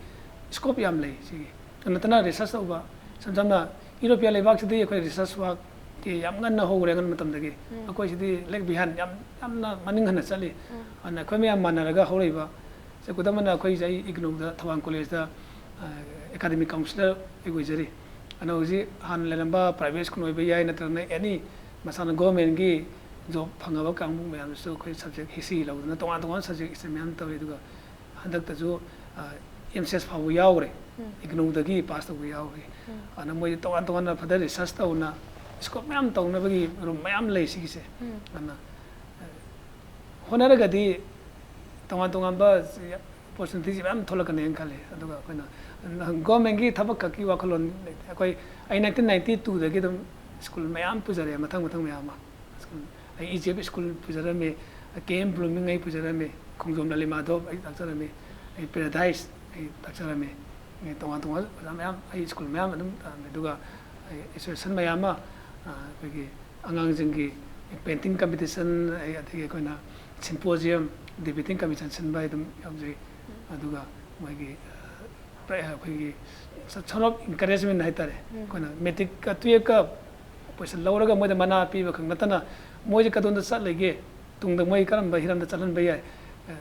ꯁ꯭ꯀꯣꯞ ꯌꯥꯝ ꯂꯩ ꯁꯤꯒꯤ꯫ ꯅꯠꯇꯅ ꯔꯤꯁꯔꯁ ꯇꯧꯕ, ꯏꯁꯝ ꯁꯝꯅ ꯌꯨꯔꯣꯄꯤꯌꯥ ꯂꯩꯕꯥꯛꯁꯤꯗꯤ ꯑꯩꯈꯣꯏ ꯔꯤꯁꯔꯁ ꯋꯥꯔꯛꯇꯤ ꯌꯥꯝ ꯉꯟꯅ ꯍꯧꯈ꯭ꯔꯦ, ꯑꯉꯟꯕ ꯃꯇꯝꯗꯒꯤ꯫ ꯎꯝ꯫ ꯑꯩꯈꯣꯏꯁꯤꯗꯤ ꯂꯦꯛ ꯕꯤꯍꯥꯏꯟ ꯌꯥꯝ, ꯌꯥꯝꯅ ꯃꯅꯤꯡ ꯍꯟꯅ ꯆꯠꯂꯤ꯫ ꯎꯝ꯫ ꯑꯗꯨꯅ ꯑꯩꯈꯣꯏ ꯃꯌꯥꯝ ꯃꯥꯟꯅꯔꯒ ꯍꯧꯔꯛꯏꯕ, ꯁꯦ, ꯈꯨꯗꯝ ꯑꯣꯏꯅ ꯑꯩꯈꯣꯏꯁꯦ, ꯑꯩ ꯏꯒꯅꯧꯗ, ꯊꯧꯕꯥꯜ ꯀꯣꯂꯦꯖꯇ, ꯑ, ꯑꯦꯀꯥꯗꯃꯤꯛ ꯀꯥꯎꯟꯁꯤꯂꯔ ꯑꯩ ꯑꯣꯏꯖꯔꯤ꯫ ꯑꯗꯨꯅ ꯍꯧꯖꯤꯛ ꯍꯥꯟꯅ ꯂꯩꯔꯝꯕ ꯄ꯭ꯔꯥꯏꯚꯦꯠ ꯁ꯭ꯀꯨꯜ ꯑꯣꯏꯕ ꯌꯥꯏ, ꯅꯠꯇ꯭ꯔꯒꯅ ꯑꯦꯅꯤ ꯃꯁꯥꯅ ꯒꯣꯔꯃꯦꯟꯒꯤ ꯖꯣꯕ ꯐꯪꯉꯕ ꯀꯥꯡꯕꯨ ꯃꯌꯥꯝꯗꯨꯁꯨ ꯑꯩꯈꯣꯏ ꯁꯕꯖꯦꯛ ꯍꯤꯁꯇ꯭ꯔꯤ ꯂꯧꯗꯅ ꯇꯣꯉꯥꯟ ꯇꯣꯉꯥꯟꯕ ꯁꯕꯖꯦꯛ ꯃꯌꯥꯝ ꯇꯧꯔꯤ꯫ ꯑꯗꯨꯒ ꯍꯟꯗꯛꯇꯁꯨ, ꯑ, ꯑꯦꯝ ꯁꯤ ꯑꯦꯁ ꯐꯥꯎꯕ ꯌꯥꯎꯈ꯭ꯔꯦ, ꯎꯝ꯫ ꯏꯒꯅꯧꯗꯒꯤ ꯄꯥꯁ ꯇꯧꯕ ꯌꯥꯎꯈ꯭ꯔꯦ꯫ ꯎꯝ꯫ ꯑꯗꯨꯅ ꯃꯣꯏꯗꯤ ꯇꯣꯉꯥꯟ ꯇꯣꯉꯥꯟꯅ ꯐꯔꯗꯔ ꯔꯤꯁꯔꯁ ꯇꯧꯅ ꯁ꯭ꯀꯣꯞ ꯃꯌꯥꯝ ꯇꯧꯅꯕꯒꯤ ꯔꯨꯝ ꯃꯌꯥꯝ ꯂꯩ ꯁꯤꯒꯤꯁꯦ꯫ ꯎꯝ꯫ ꯑꯗꯨꯅ, ꯑ, ꯍꯣꯠꯅꯔꯒꯗꯤ ꯇꯣꯉꯥꯟ ꯇꯣꯉꯥꯟꯕ ꯑꯣꯄꯣꯔꯆꯨꯅꯤꯇꯤꯁꯤ ꯃꯌꯥꯝ ꯊꯣꯛꯂꯛꯀꯅꯦꯅ ꯈꯜꯂꯤ꯫ ꯑꯗꯨꯒ ꯑꯩꯈꯣꯏꯅ ꯒꯣꯔꯃꯦꯟꯒꯤ ꯊꯕꯛ ꯈꯛꯀꯤ ꯋꯥꯈꯜꯂꯣꯟ ꯂꯩꯇꯦ꯫ ꯑꯩꯈꯣꯏ, ꯑꯩ ꯅꯥꯏꯟꯇꯤꯟ ꯅꯥꯏꯟꯇꯤ ꯇꯨꯗꯒꯤ ꯑꯗꯨꯝ ꯁ꯭ꯀꯨꯜ ꯃꯌꯥꯝ ꯄꯨꯖꯔꯛꯑꯦ, ꯃꯊꯪ ꯃꯊꯪ ꯃꯌꯥꯝ ꯑꯃ꯫ ꯁ꯭ꯀꯨꯜ, ꯑꯩ ꯏ ꯖꯤ ꯑꯦꯐ ꯁ꯭ꯀꯨꯜ ꯄꯨꯖꯔꯝꯃꯤ, ꯀꯦ ꯑꯦꯝ ꯕ꯭ꯂꯨꯃꯤꯡ ꯑꯩ ꯄꯨꯖꯔꯝꯃꯤ, ꯈꯣꯡꯖꯣꯝ ꯂꯂꯤꯃꯥꯙꯣꯞ ꯑꯩ ꯇꯥꯛꯆꯔꯝꯃꯤ, ꯑꯩ ꯄꯦꯔꯥꯗꯥꯏꯁ ꯑꯩ ꯇꯥꯛꯆꯔꯝꯃꯤ꯫ ꯑꯩ ꯇꯣꯉꯥꯟ ꯇꯣꯉꯥꯟꯕ ꯑꯣꯖꯥ ꯃꯌꯥꯝ, ꯑꯩ ꯁ꯭ꯀꯨꯜ ꯃꯌꯥꯝ ꯑꯗꯨꯝ ꯇꯥꯛꯑꯝꯃꯤ꯫ ꯑꯗꯨꯒ ꯑꯩ ꯑꯦꯁꯣꯁꯤꯌꯦꯁꯟ ꯃꯌꯥꯝ ꯑꯃ, ꯑ, ꯑꯩꯈꯣꯏꯒꯤ ꯑꯉꯥꯡꯁꯤꯡꯒꯤ ꯄꯦꯟꯇꯤꯡ ꯀꯝꯄꯤꯇꯤꯁꯟ, ꯑꯩ, ꯑꯗꯒꯤ ꯑꯩꯈꯣꯏꯅ ꯁꯤꯝꯄꯣꯖꯤꯌꯝ, ꯗꯤꯕꯦꯇꯤꯡ ꯀꯝꯄꯤꯇꯤꯁꯟ ꯁꯤꯟꯕ ꯑꯩ ꯑꯗꯨꯝ ꯌꯥꯎꯖꯩ꯫ ꯑꯗꯨꯒ ꯃꯣꯏꯒꯤ, ꯑ, ꯄ꯭ꯔ-, ꯑꯩꯈꯣꯏꯒꯤ ꯁ-, sort of encouragement ꯍꯥꯏꯇꯥꯔꯦ꯫ ꯎꯝ꯫ ꯑꯩꯈꯣꯏꯅ ꯃꯦꯇ꯭ꯔꯤꯛꯀ ꯇꯨꯌꯦꯜꯐꯀ ꯄꯣꯖꯤꯁꯟ ꯂꯧꯔꯒ ꯃꯣꯏꯗ ꯃꯅꯥ ꯄꯤꯕ ꯈꯛ ꯅꯠꯇꯅ, ꯃꯣꯏꯁꯦ ꯀꯗꯣꯝꯗ ꯆꯠꯂꯤꯒꯦ, ꯇꯨꯡꯗ ꯃꯣꯏ ꯀꯔꯝꯕ ꯍꯤꯔꯝꯗ ꯆꯠꯍꯟꯕ ꯌꯥꯏ, ꯑ,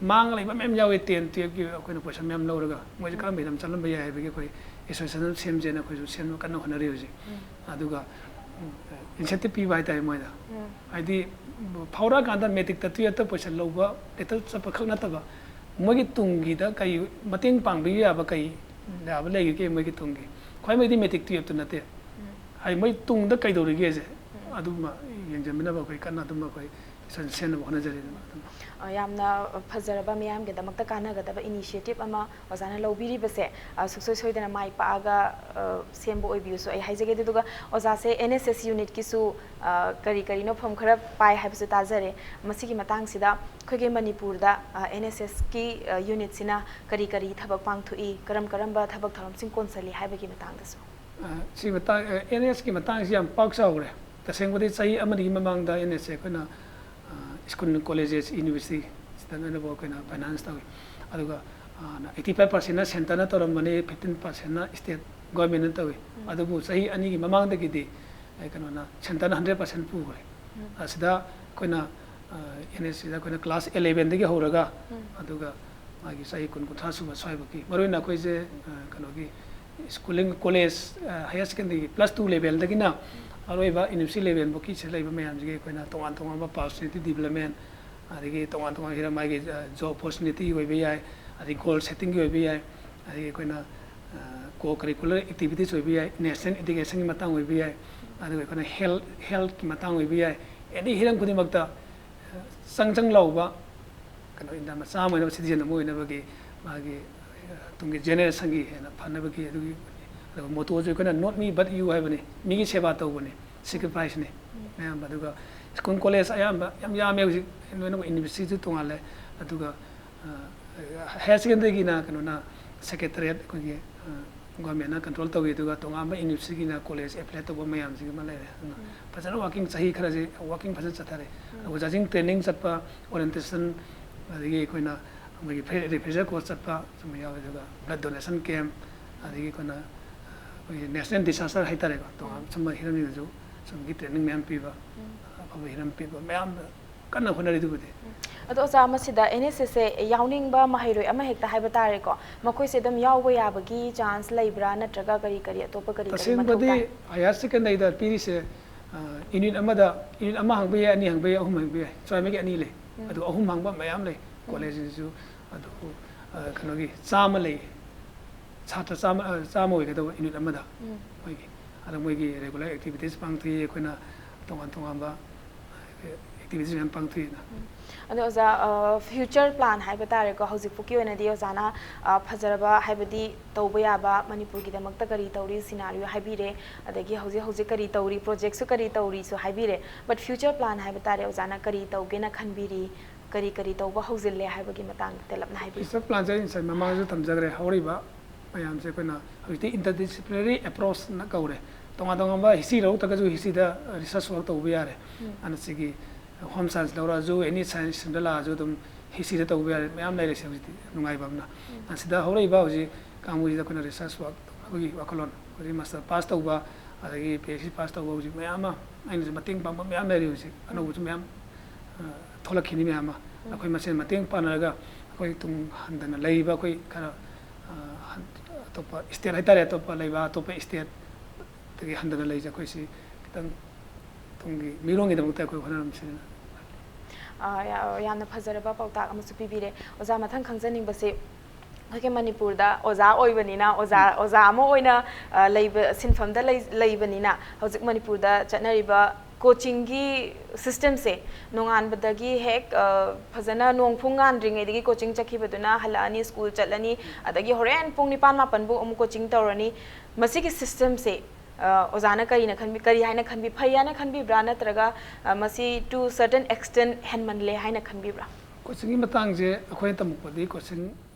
ꯃꯥꯡ ꯂꯩꯕ ꯃꯌꯥꯝ ꯌꯥꯎꯋꯤ꯫ ꯇꯦꯟ ꯇꯨꯌꯦꯜꯐꯀꯤ ꯑꯩꯈꯣꯏꯅ ꯄꯣꯖꯤꯁꯟ ꯃꯌꯥꯝ ꯂꯧꯔꯒ ꯃꯣꯏꯁꯦ ꯀꯔꯝꯕ ꯍꯤꯔꯝ ꯆꯠꯍꯟꯕ ꯌꯥꯏ ꯍꯥꯏꯕꯒꯤ ꯑꯩꯈꯣꯏ ꯑꯦꯁꯣꯁꯤꯌꯦꯁꯟ ꯑꯃ ꯁꯦꯝꯁꯦꯅ ꯑꯩꯈꯣꯏꯁꯨ ꯁꯦꯝꯕ ꯀꯟꯅ ꯍꯣꯠꯅꯔꯤ ꯍꯧꯖꯤꯛ꯫ ꯎꯝ꯫ ꯑꯗꯨꯒ, ꯎꯝ, incentive ꯄꯤꯕ ꯍꯥꯏꯇꯥꯔꯦ ꯃꯣꯏꯗ꯫ ꯎꯝ꯫ ꯍꯥꯏꯗꯤ, ꯐꯥꯎꯔꯛꯑꯀꯥꯟꯗ ꯃꯦꯇ꯭ꯔꯤꯛꯇ ꯇꯨꯌꯦꯜꯐꯇ ꯄꯣꯖꯤꯁꯟ ꯂꯧꯕ, ꯂꯦꯇꯔ ꯆꯠꯄ ꯈꯛ ꯅꯠꯇꯕ, ꯃꯣꯏꯒꯤ ꯇꯨꯡꯒꯤꯗ ꯀꯩ ꯃꯇꯦꯡ ꯄꯥꯡꯕꯤꯕ ꯌꯥꯕ, ꯀꯩ ꯌꯥꯕ ꯂꯩꯒꯦ ꯃꯣꯏꯒꯤ ꯇꯨꯡꯒꯤ? ꯈ꯭ꯋꯥꯏ ꯃꯩꯗꯤ ꯃꯦꯇ꯭ꯔꯤꯛ ꯇꯨꯌꯦꯜꯐꯇꯨ ꯅꯠꯇꯦ꯫ ꯎꯝ꯫ ꯍꯥꯏꯗꯤ ꯃꯣꯏ ꯇꯨꯡꯗ ꯀꯩꯗꯧꯔꯤꯒꯦꯁꯦ, ꯎꯝ꯫ ꯑꯗꯨꯃ ꯌꯦꯡꯁꯤꯟꯕꯤꯅꯕ ꯑꯩꯈꯣꯏ ꯀꯟꯅ ꯑꯗꯨꯝ ꯑꯩꯈꯣꯏ ꯁꯦꯝꯅꯕ ꯍꯣꯠꯅꯖꯔꯤ ꯑꯗꯨꯝ, ꯑꯗꯨꯝ꯫ ꯑ, ꯌꯥꯝꯅ ꯐꯖꯔꯕ, ꯃꯤꯌꯥꯝꯒꯤꯗꯃꯛꯇ ꯀꯥꯟꯅꯒꯗꯕ initiative ꯑꯃ ꯑꯣꯖꯥꯅ ꯂꯧꯕꯤꯔꯤꯕꯁꯦ, ꯑ, ꯁꯨꯡꯁꯣꯏ ꯁꯣꯏꯗꯅ ꯃꯥꯏ ꯄꯥꯛꯑꯒ, ꯑ, ꯁꯦꯝꯕ ꯑꯣꯏꯕꯤꯌꯨꯁꯨ ꯑꯩ ꯍꯥꯏꯖꯒꯦ꯫ ꯑꯗꯨꯗꯨꯒ ꯑꯣꯖꯥꯁꯦ N S S unitꯀꯤꯁꯨ, ꯑ, ꯀꯔꯤ ꯀꯔꯤꯅꯣ ꯐꯝ ꯈꯔ ꯄꯥꯏ ꯍꯥꯏꯕꯁꯨ ꯇꯥꯖꯔꯦ꯫ ꯃꯁꯤꯒꯤ ꯃꯇꯥꯡꯁꯤꯗ ꯑꯩꯈꯣꯏꯒꯤ ꯃꯅꯤꯄꯨꯔꯗ, ꯑ, N S Sꯀꯤ, ꯑ, unitꯁꯤꯅ ꯀꯔꯤ ꯀꯔꯤ ꯊꯕꯛ ꯄꯥꯡꯊꯣꯛꯏ, ꯀꯔꯝ ꯀꯔꯝꯕ ꯊꯕꯛ ꯊꯧꯔꯝꯁꯤꯡ ꯀꯣꯟꯁꯜꯂꯤ ꯍꯥꯏꯕꯒꯤ ꯃꯇꯥꯡꯗꯁꯨ꯫ ꯑ, ꯁꯤ ꯃꯇꯥꯡ, ꯑ, N S ꯀꯤ ꯃꯇꯥꯡꯁꯤ ꯌꯥꯝ ꯄꯥꯛ ꯆꯥꯎꯈ꯭ꯔꯦ꯫ ꯇꯁꯦꯡꯕꯗꯤ ꯆꯍꯤ ꯑꯃꯅꯤꯒꯤ ꯃꯃꯥꯡꯗ N S ꯑꯩꯈꯣꯏꯅ, ꯑ, school, colleges, university ꯁꯤꯗ ꯂꯣꯏꯅꯃꯛ ꯑꯩꯈꯣꯏꯅ finance ꯇꯧꯏ꯫ ꯑꯗꯨꯒ, ꯑ, eighty five percentꯅ centreꯅ ꯇꯧꯔꯝꯕꯅꯤ, fifteen percentꯅ state governmentꯅ ꯇꯧꯏ꯫ ꯎꯝ꯫ ꯑꯗꯨꯕꯨ ꯆꯍꯤ ꯑꯅꯤꯒꯤ ꯃꯃꯥꯡꯗꯒꯤꯗꯤ, ꯑ, ꯀꯩꯅꯣꯅ, centreꯅ hundred percent ꯄꯨꯈ꯭ꯔꯦ꯫ ꯎꯝ꯫ ꯑꯁꯤꯗ ꯑꯩꯈꯣꯏꯅ, ꯑ, N S Cꯗ ꯑꯩꯈꯣꯏꯅ class elevenꯗꯒꯤ ꯍꯧꯔꯒ, ꯎꯝ꯫ ꯑꯗꯨꯒ ꯃꯥꯒꯤ ꯆꯍꯤ ꯀꯨꯟ, ꯀꯨꯟꯊ꯭ꯔꯥ ꯁꯨꯕ ꯁ꯭ꯋꯥꯏꯐꯥꯎꯒꯤ, ꯃꯔꯨꯑꯣꯏꯅ ꯑꯩꯈꯣꯏꯁꯦ, ꯑ, ꯀꯩꯅꯣꯒꯤ schooling, college, ꯑ, higher secondary plus two levelꯗꯒꯤꯅ ꯑꯔꯣꯏꯕ university levelꯐꯥꯎꯀꯤ ꯁꯤꯗ ꯂꯩꯕ ꯃꯌꯥꯝꯁꯤꯒꯤ ꯑꯩꯈꯣꯏꯅ ꯇꯣꯉꯥꯟ ꯇꯣꯉꯥꯟꯕ personality development, ꯑꯗꯒꯤ ꯇꯣꯉꯥꯟ ꯇꯣꯉꯥꯟ ꯍꯤꯔꯝ, ꯃꯥꯒꯤ, ꯑ, job opportunityꯒꯤ ꯑꯣꯏꯕ ꯌꯥꯏ, ꯑꯗꯒꯤ goal settingꯒꯤ ꯑꯣꯏꯕ ꯌꯥꯏ, ꯑꯗꯒꯤ ꯑꯩꯈꯣꯏꯅ, ꯑ, co-curricular activities ꯑꯣꯏꯕ ꯌꯥꯏ, national educationꯒꯤ ꯃꯇꯥꯡ ꯑꯣꯏꯕ ꯌꯥꯏ, ꯑꯗꯨꯒ ꯑꯩꯈꯣꯏꯅ health, healthꯀꯤ ꯃꯇꯥꯡ ꯑꯣꯏꯕ ꯌꯥꯏ, any ꯍꯤꯔꯝ ꯈꯨꯗꯤꯡꯃꯛꯇ, ꯑ, ꯆꯪ ꯆꯪ ꯂꯥꯎꯕ ꯀꯩꯅꯣ, ꯏꯟꯗꯤꯌꯥ ꯃꯆꯥ ꯑꯃ ꯑꯣꯏꯅꯕ, ꯁꯤꯇꯤꯖꯦꯟ ꯑꯃ ꯑꯣꯏꯅꯕꯒꯤ ꯃꯥꯒꯤ, ꯑ, ꯇꯨꯡꯒꯤ ꯖꯦꯅꯦꯔꯦꯁꯟꯒꯤ ꯍꯦꯟꯅ ꯐꯅꯕꯒꯤ ꯑꯗꯨꯒꯤ꯫ ꯑꯗꯨꯒ ꯃꯣꯇꯣꯁꯨ ꯑꯩꯈꯣꯏꯅ "Not me but you" ꯍꯥꯏꯕꯅꯤ, ꯃꯤꯒꯤ ꯁꯦꯕꯥ ꯇꯧꯕꯅꯤ, ꯁꯦꯀ꯭ꯔꯤꯐꯥꯏꯁꯅꯤ꯫ ꯎꯝ꯫ ꯑꯌꯥꯝꯕ꯫ ꯑꯗꯨꯒ ꯁ꯭ꯀꯨꯜ ꯀꯣꯂꯦꯖ ꯑꯌꯥꯝꯕ ꯌꯥꯝ ꯌꯥꯝꯃꯦ ꯍꯧꯖꯤꯛ, ꯂꯣꯏꯅꯃꯛ ꯌꯨꯅꯤꯚꯔꯁꯤꯇꯤꯁꯨ ꯇꯣꯉꯥꯜꯂꯦ꯫ ꯑꯗꯨꯒ, ꯑ, ꯍꯥꯌꯔ ꯁꯦꯀꯦꯟꯗꯔꯤꯒꯤꯅ ꯀꯩꯅꯣꯅ, ꯁꯦꯀ꯭ꯔꯦꯇꯔꯤꯌꯦꯠ, ꯑꯩꯈꯣꯏꯒꯤ, ꯑ, ꯒꯣꯔꯃꯦꯟꯅ ꯀꯟꯇ꯭ꯔꯣꯜ ꯇꯧꯏ꯫ ꯑꯗꯨꯒ ꯇꯣꯉꯥꯟꯕ ꯌꯨꯅꯤꯚꯔꯁꯤꯇꯤꯒꯤꯅ ꯀꯣꯂꯦꯖ ꯑꯦꯐꯤꯂꯦꯠ ꯇꯧꯕ ꯃꯌꯥꯝꯁꯤꯒꯤ ꯑꯃ ꯂꯩꯔꯦ꯫ ꯑꯗꯨꯅ ꯎꯝ꯫ ꯐꯖꯅ ꯋꯥꯀꯤꯡ, ꯆꯍꯤ ꯈꯔꯁꯦ ꯋꯥꯀꯤꯡ ꯐꯖꯅ ꯆꯠꯊꯔꯦ꯫ ꯎꯝ꯫ ꯑꯣꯖꯥꯁꯤꯡ ꯇ꯭ꯔꯦꯅꯤꯡ ꯆꯠꯄ, ꯑꯣꯔꯤꯌꯦꯟꯇꯦꯁꯟ, ꯑꯗꯒꯤ ꯑꯩꯈꯣꯏꯅ ꯃꯣꯏꯒꯤ ꯐ꯭ꯔꯦ-, ꯔꯤꯐ꯭ꯔꯦꯁꯔ ꯀꯣꯔꯁ ꯆꯠꯄ ꯁꯨꯝꯕ ꯌꯥꯎꯋꯦ꯫ ꯑꯗꯨꯒ ꯕ꯭ꯂꯗ ꯗꯣꯅꯦꯁꯟ ꯀꯦꯝꯞ, ꯑꯗꯒꯤ ꯑꯩꯈꯣꯏꯅ, ꯑꯩꯈꯣꯏꯒꯤ ꯅꯦꯁꯅꯦꯜ ꯗꯤꯁꯥꯁꯇꯔ ꯍꯥꯏꯇꯥꯔꯦꯀꯣ, ꯇꯣꯉꯥꯟꯕ ꯁꯨꯝꯕ ꯍꯤꯔꯝꯁꯤꯡꯗꯁꯨ ꯁꯨꯝꯒꯤ ꯇ꯭ꯔꯦꯅꯤꯡ ꯃꯌꯥꯝ ꯄꯤꯕ, ꯎꯝ꯫ ꯑꯐꯕ ꯍꯤꯔꯝ ꯄꯤꯕ ꯃꯌꯥꯝ ꯀꯟꯅ ꯍꯣꯠꯅꯔꯤ ꯑꯗꯨꯕꯨꯗꯤ꯫ ꯎꯝ꯫ ꯑꯗꯣ ꯑꯣꯖꯥ, ꯃꯁꯤꯗ ꯑꯦꯟ ꯑꯦꯁ ꯑꯦꯁꯁꯦ ꯌꯥꯎꯅꯤꯡꯕ ꯃꯍꯩꯔꯣꯏ ꯑꯃꯍꯦꯛꯇ ꯍꯥꯏꯕ ꯇꯥꯔꯦꯀꯣ, ꯃꯈꯣꯏꯁꯦ ꯑꯗꯨꯝ ꯌꯥꯎꯕ ꯌꯥꯕꯒꯤ ꯆꯥꯟꯁ ꯂꯩꯕ꯭ꯔꯥ, ꯅꯠꯇ꯭ꯔꯒ ꯀꯔꯤ ꯀꯔꯤ ꯑꯇꯣꯞꯄ ꯀꯔꯤ ꯀꯔꯤ ꯃꯊꯧ ꯇꯁꯦꯡꯕꯗꯤ ꯇꯥꯏ? ꯍꯥꯌꯔ ꯁꯦꯀꯦꯟꯗꯔꯤꯗ ꯄꯤꯔꯤꯁꯦ, ꯑ, ꯌꯨꯅꯤꯠ ꯑꯃꯗ, ꯌꯨꯅꯤꯠ ꯑꯃ ꯍꯥꯡꯕ ꯌꯥꯏ, ꯑꯅꯤ ꯍꯥꯡꯕ ꯌꯥꯏ, ꯑꯍꯨꯝ ꯍꯥꯡꯕ ꯌꯥꯏ, ꯎꯝ꯫ ꯑꯗꯨ ꯑꯍꯨꯝ ꯍꯥꯡꯕ ꯃꯌꯥꯝ ꯂꯩ꯫ ꯎꯝ꯫ ꯀꯣꯂꯦꯖꯁꯤꯡꯁꯤꯁꯨ ꯑꯗꯨ, ꯑ, ꯀꯩꯅꯣꯒꯤ ꯆꯥꯝꯃ ꯂꯩ, ꯁꯥꯇ꯭ꯔ ꯆꯥꯝꯃ, ꯑ, ꯆꯥꯝꯃ ꯑꯣꯏꯒꯗꯧꯕ ꯌꯨꯅꯤꯠ ꯑꯃꯗ꯫ ꯎꯝ꯫ ꯃꯣꯏꯒꯤ, ꯑꯗ ꯃꯣꯏꯒꯤ ꯔꯤꯒꯨꯂꯔ ꯑꯦꯛꯇꯤꯚꯤꯇꯤꯁ ꯄꯥꯡꯊꯣꯛꯏ, ꯑꯩꯈꯣꯏꯅ ꯇꯣꯉꯥꯟ ꯇꯣꯉꯥꯟꯕ ꯑꯦꯛꯇꯤꯚꯤꯇꯤꯁ ꯃꯌꯥꯝ ꯄꯥꯡꯊꯣꯛꯏꯅ꯫ ꯎꯝ꯫ ꯑꯗꯣ ꯑꯣꯖꯥ, ꯑ, ꯐ꯭ꯌꯨꯆꯔ ꯄ꯭ꯂꯥꯟ ꯍꯥꯏꯕ ꯇꯥꯔꯦꯀꯣ, ꯍꯧꯖꯤꯛ ꯐꯥꯎꯒꯤ ꯑꯣꯏꯅꯗꯤ ꯑꯣꯖꯥꯅ, ꯑ, ꯐꯖꯔꯕ, ꯍꯥꯏꯕꯗꯤ ꯇꯧꯕ ꯌꯥꯕ ꯃꯅꯤꯄꯨꯔꯒꯤꯗꯃꯛꯇ ꯀꯔꯤ ꯇꯧꯔꯤ, ꯁꯤꯅꯥꯔꯤꯑꯣ ꯍꯥꯏꯕꯤꯔꯦ, ꯑꯗꯒꯤ ꯍꯧꯖꯤꯛ ꯍꯧꯖꯤꯛ ꯀꯔꯤ ꯇꯧꯔꯤ, ꯄ꯭ꯔꯣꯖꯦꯛꯁꯨ ꯀꯔꯤ ꯇꯧꯔꯤꯁꯨ ꯍꯥꯏꯕꯤꯔꯦ꯫ But ꯐ꯭ꯌꯨꯆꯔ ꯄ꯭ꯂꯥꯟ ꯍꯥꯏꯕ ꯇꯥꯔꯦ, ꯑꯣꯖꯥꯅ ꯀꯔꯤ ꯇꯧꯒꯦꯅ ꯈꯟꯕꯤꯔꯤ, ꯀꯔꯤ ꯀꯔꯤ ꯇꯧꯕ ꯍꯧꯖꯤꯜꯂꯦ ꯍꯥꯏꯕꯒꯤ ꯃꯇꯥꯡꯗ ꯇꯦꯜꯂꯞꯅ ꯍꯥꯏꯕꯤꯌꯨ꯫ ꯐ꯭ꯌꯨꯆꯔ ꯄ꯭ꯂꯥꯟꯁꯦ ꯑꯩ ꯉꯁꯥꯏ ꯃꯃꯥꯡꯗꯁꯨ ꯊꯝꯖꯈ꯭ꯔꯦ, ꯍꯧꯔꯤꯕ ꯃꯌꯥꯝꯁꯦ ꯑꯩꯈꯣꯏꯅ ꯍꯧꯖꯤꯛꯇꯤ interdisciplinary approachꯅ ꯀꯧꯔꯦ꯫ ꯇꯣꯉꯥꯟ ꯇꯣꯉꯥꯟꯕ ꯍꯤꯁꯇ꯭ꯔꯤ ꯂꯧꯔꯛꯇ꯭ꯔꯒꯁꯨ ꯍꯤꯁꯇ꯭ꯔꯤꯗ ꯔꯤꯁꯔꯁ ꯋꯥꯔꯛ ꯇꯧꯕ ꯌꯥꯔꯦ꯫ ꯎꯝ꯫ ꯑꯗꯨꯅ ꯁꯤꯒꯤ ꯍꯣꯝ ꯁꯥꯏꯟꯁ ꯂꯧꯔꯛꯑꯁꯨ, ꯑꯦꯅꯤ ꯁꯥꯏꯟꯁ ꯁ꯭ꯇ꯭ꯔꯤꯝꯗ ꯂꯥꯛꯑꯁꯨ ꯑꯗꯨꯝ ꯍꯤꯁꯇ꯭ꯔꯤꯗ ꯇꯧꯕ ꯌꯥꯔꯦ꯫ ꯃꯌꯥꯝ ꯂꯩꯔꯦ ꯁꯤ ꯍꯧꯖꯤꯛꯇꯤ ꯅꯨꯡꯉꯥꯏꯕ ꯑꯃꯅ꯫ ꯎꯝ꯫ ꯑꯁꯤꯗ ꯍꯧꯔꯛꯏꯕ ꯍꯧꯖꯤꯛ ꯀꯥꯡꯕꯨꯁꯤꯗ ꯑꯩꯈꯣꯏꯅ ꯔꯤꯁꯔꯁ ꯋꯥꯔꯛ ꯇꯧꯅꯕꯒꯤ ꯋꯥꯈꯜꯂꯣꯟ, ꯍꯧꯖꯤꯛ ꯃꯥꯁꯇꯔ ꯄꯥꯁ ꯇꯧꯕ, ꯑꯗꯒꯤ ꯄꯤ ꯑꯩꯆ ꯗꯤ ꯄꯥꯁ ꯇꯧꯕ ꯍꯧꯖꯤꯛ ꯃꯌꯥꯝ ꯑꯃ ꯑꯩꯅꯁꯨ ꯃꯇꯦꯡ ꯄꯥꯡꯕ ꯃꯌꯥꯝ ꯂꯩꯔꯤ ꯍꯧꯖꯤꯛ꯫ ꯎꯝ꯫ ꯑꯅꯧꯕꯁꯨ ꯃꯌꯥꯝ, ꯑ, ꯊꯣꯛꯂꯛꯈꯤꯅꯤ ꯃꯌꯥꯝ ꯑꯃ꯫ ꯎꯝ꯫ ꯑꯩꯈꯣꯏ ꯃꯁꯦꯟ ꯃꯇꯦꯡ ꯄꯥꯡꯅꯔꯒ ꯑꯩꯈꯣꯏ ꯇꯨꯡ ꯍꯟꯗꯅ ꯂꯩꯔꯤꯕ ꯑꯩꯈꯣꯏ ꯈꯔ, ꯑ, ꯍꯟ-, ꯑꯇꯣꯞꯄ ꯁ꯭ꯇꯦꯠ ꯍꯥꯏꯇꯥꯔꯦ, ꯑꯇꯣꯞꯄ ꯂꯩꯕꯥꯛ, ꯑꯇꯣꯞꯄ ꯁ꯭ꯇꯦꯠꯇꯒꯤ ꯍꯟꯗꯅ ꯂꯩꯖ ꯑꯩꯈꯣꯏꯁꯤ ꯈꯤꯇꯪ ꯇꯨꯡꯒꯤ ꯃꯤꯔꯣꯟꯒꯤꯗꯃꯛꯇ ꯑꯩꯈꯣꯏ ꯍꯣꯠꯅꯔꯝꯁꯤꯅ꯫ ꯑ, ꯌꯥ-, ꯌꯥꯝꯅ ꯐꯖꯔꯕ ꯄꯥꯎꯇꯥꯛ ꯑꯃꯁꯨ ꯄꯤꯕꯤꯔꯦ꯫ ꯑꯣꯖꯥ, ꯃꯊꯪ ꯈꯪꯖꯅꯤꯡꯕꯁꯤ, ꯑꯩꯈꯣꯏꯒꯤ ꯃꯅꯤꯄꯨꯔꯗ ꯑꯣꯖꯥ ꯑꯣꯏꯕꯅꯤꯅ, ꯑꯣꯖꯥ, ꯎꯝ꯫ ꯑꯣꯖꯥ ꯑꯃ ꯑꯣꯏꯅ, ꯑ, ꯂꯩꯕ, ꯁꯤꯟꯐꯝꯗ ꯂꯩ-, ꯂꯩꯕꯅꯤꯅ, ꯍꯧꯖꯤꯛ ꯃꯅꯤꯄꯨꯔꯗ ꯆꯠꯅꯔꯤꯕ ꯀꯣꯆꯤꯡꯒꯤ ꯁꯤꯁꯇꯦꯝꯁꯦ ꯅꯣꯡꯉꯥꯟꯕꯗꯒꯤ ꯍꯦꯛ, ꯑ, ꯐꯖꯅ ꯅꯣꯡ ꯐꯨꯡ ꯉꯥꯟꯗ꯭ꯔꯤꯉꯩꯗꯒꯤ ꯀꯣꯆꯤꯡ ꯆꯠꯈꯤꯕꯗꯨꯅ ꯍꯜꯂꯛꯑꯅꯤ, ꯁ꯭ꯀꯨꯜ ꯆꯠꯂꯅꯤ, ꯑꯗꯒꯤ ꯍꯣꯔꯦꯟ ꯄꯨꯡ ꯅꯤꯄꯥꯟ ꯃꯥꯄꯟꯕꯨ ꯑꯃꯨꯛ ꯀꯣꯆꯤꯡ ꯇꯧꯔꯅꯤ꯫ ꯃꯁꯤꯒꯤ ꯁꯤꯁꯇꯦꯝꯁꯦ, ꯑ, ꯑꯣꯖꯥꯅ ꯀꯔꯤꯅ ꯈꯟꯕꯤ, ꯀꯔꯤ ꯍꯥꯏꯅ ꯈꯟꯕꯤ? ꯐꯩ ꯍꯥꯏꯅ ꯈꯟꯕꯤꯕ꯭ꯔꯥ, ꯅꯠꯇ꯭ꯔꯒ, ꯑ, ꯃꯁꯤ to certain extent ꯍꯦꯟꯃꯜꯂꯦ ꯍꯥꯏꯅ ꯈꯟꯕꯤꯕ꯭ꯔꯥ? ꯀꯣꯆꯤꯡꯒꯤ ꯃꯇꯥꯡꯁꯦ ꯑꯩꯈꯣꯏꯅ ꯇꯝꯃꯛꯄꯗꯤ ꯀꯣꯆꯤꯡ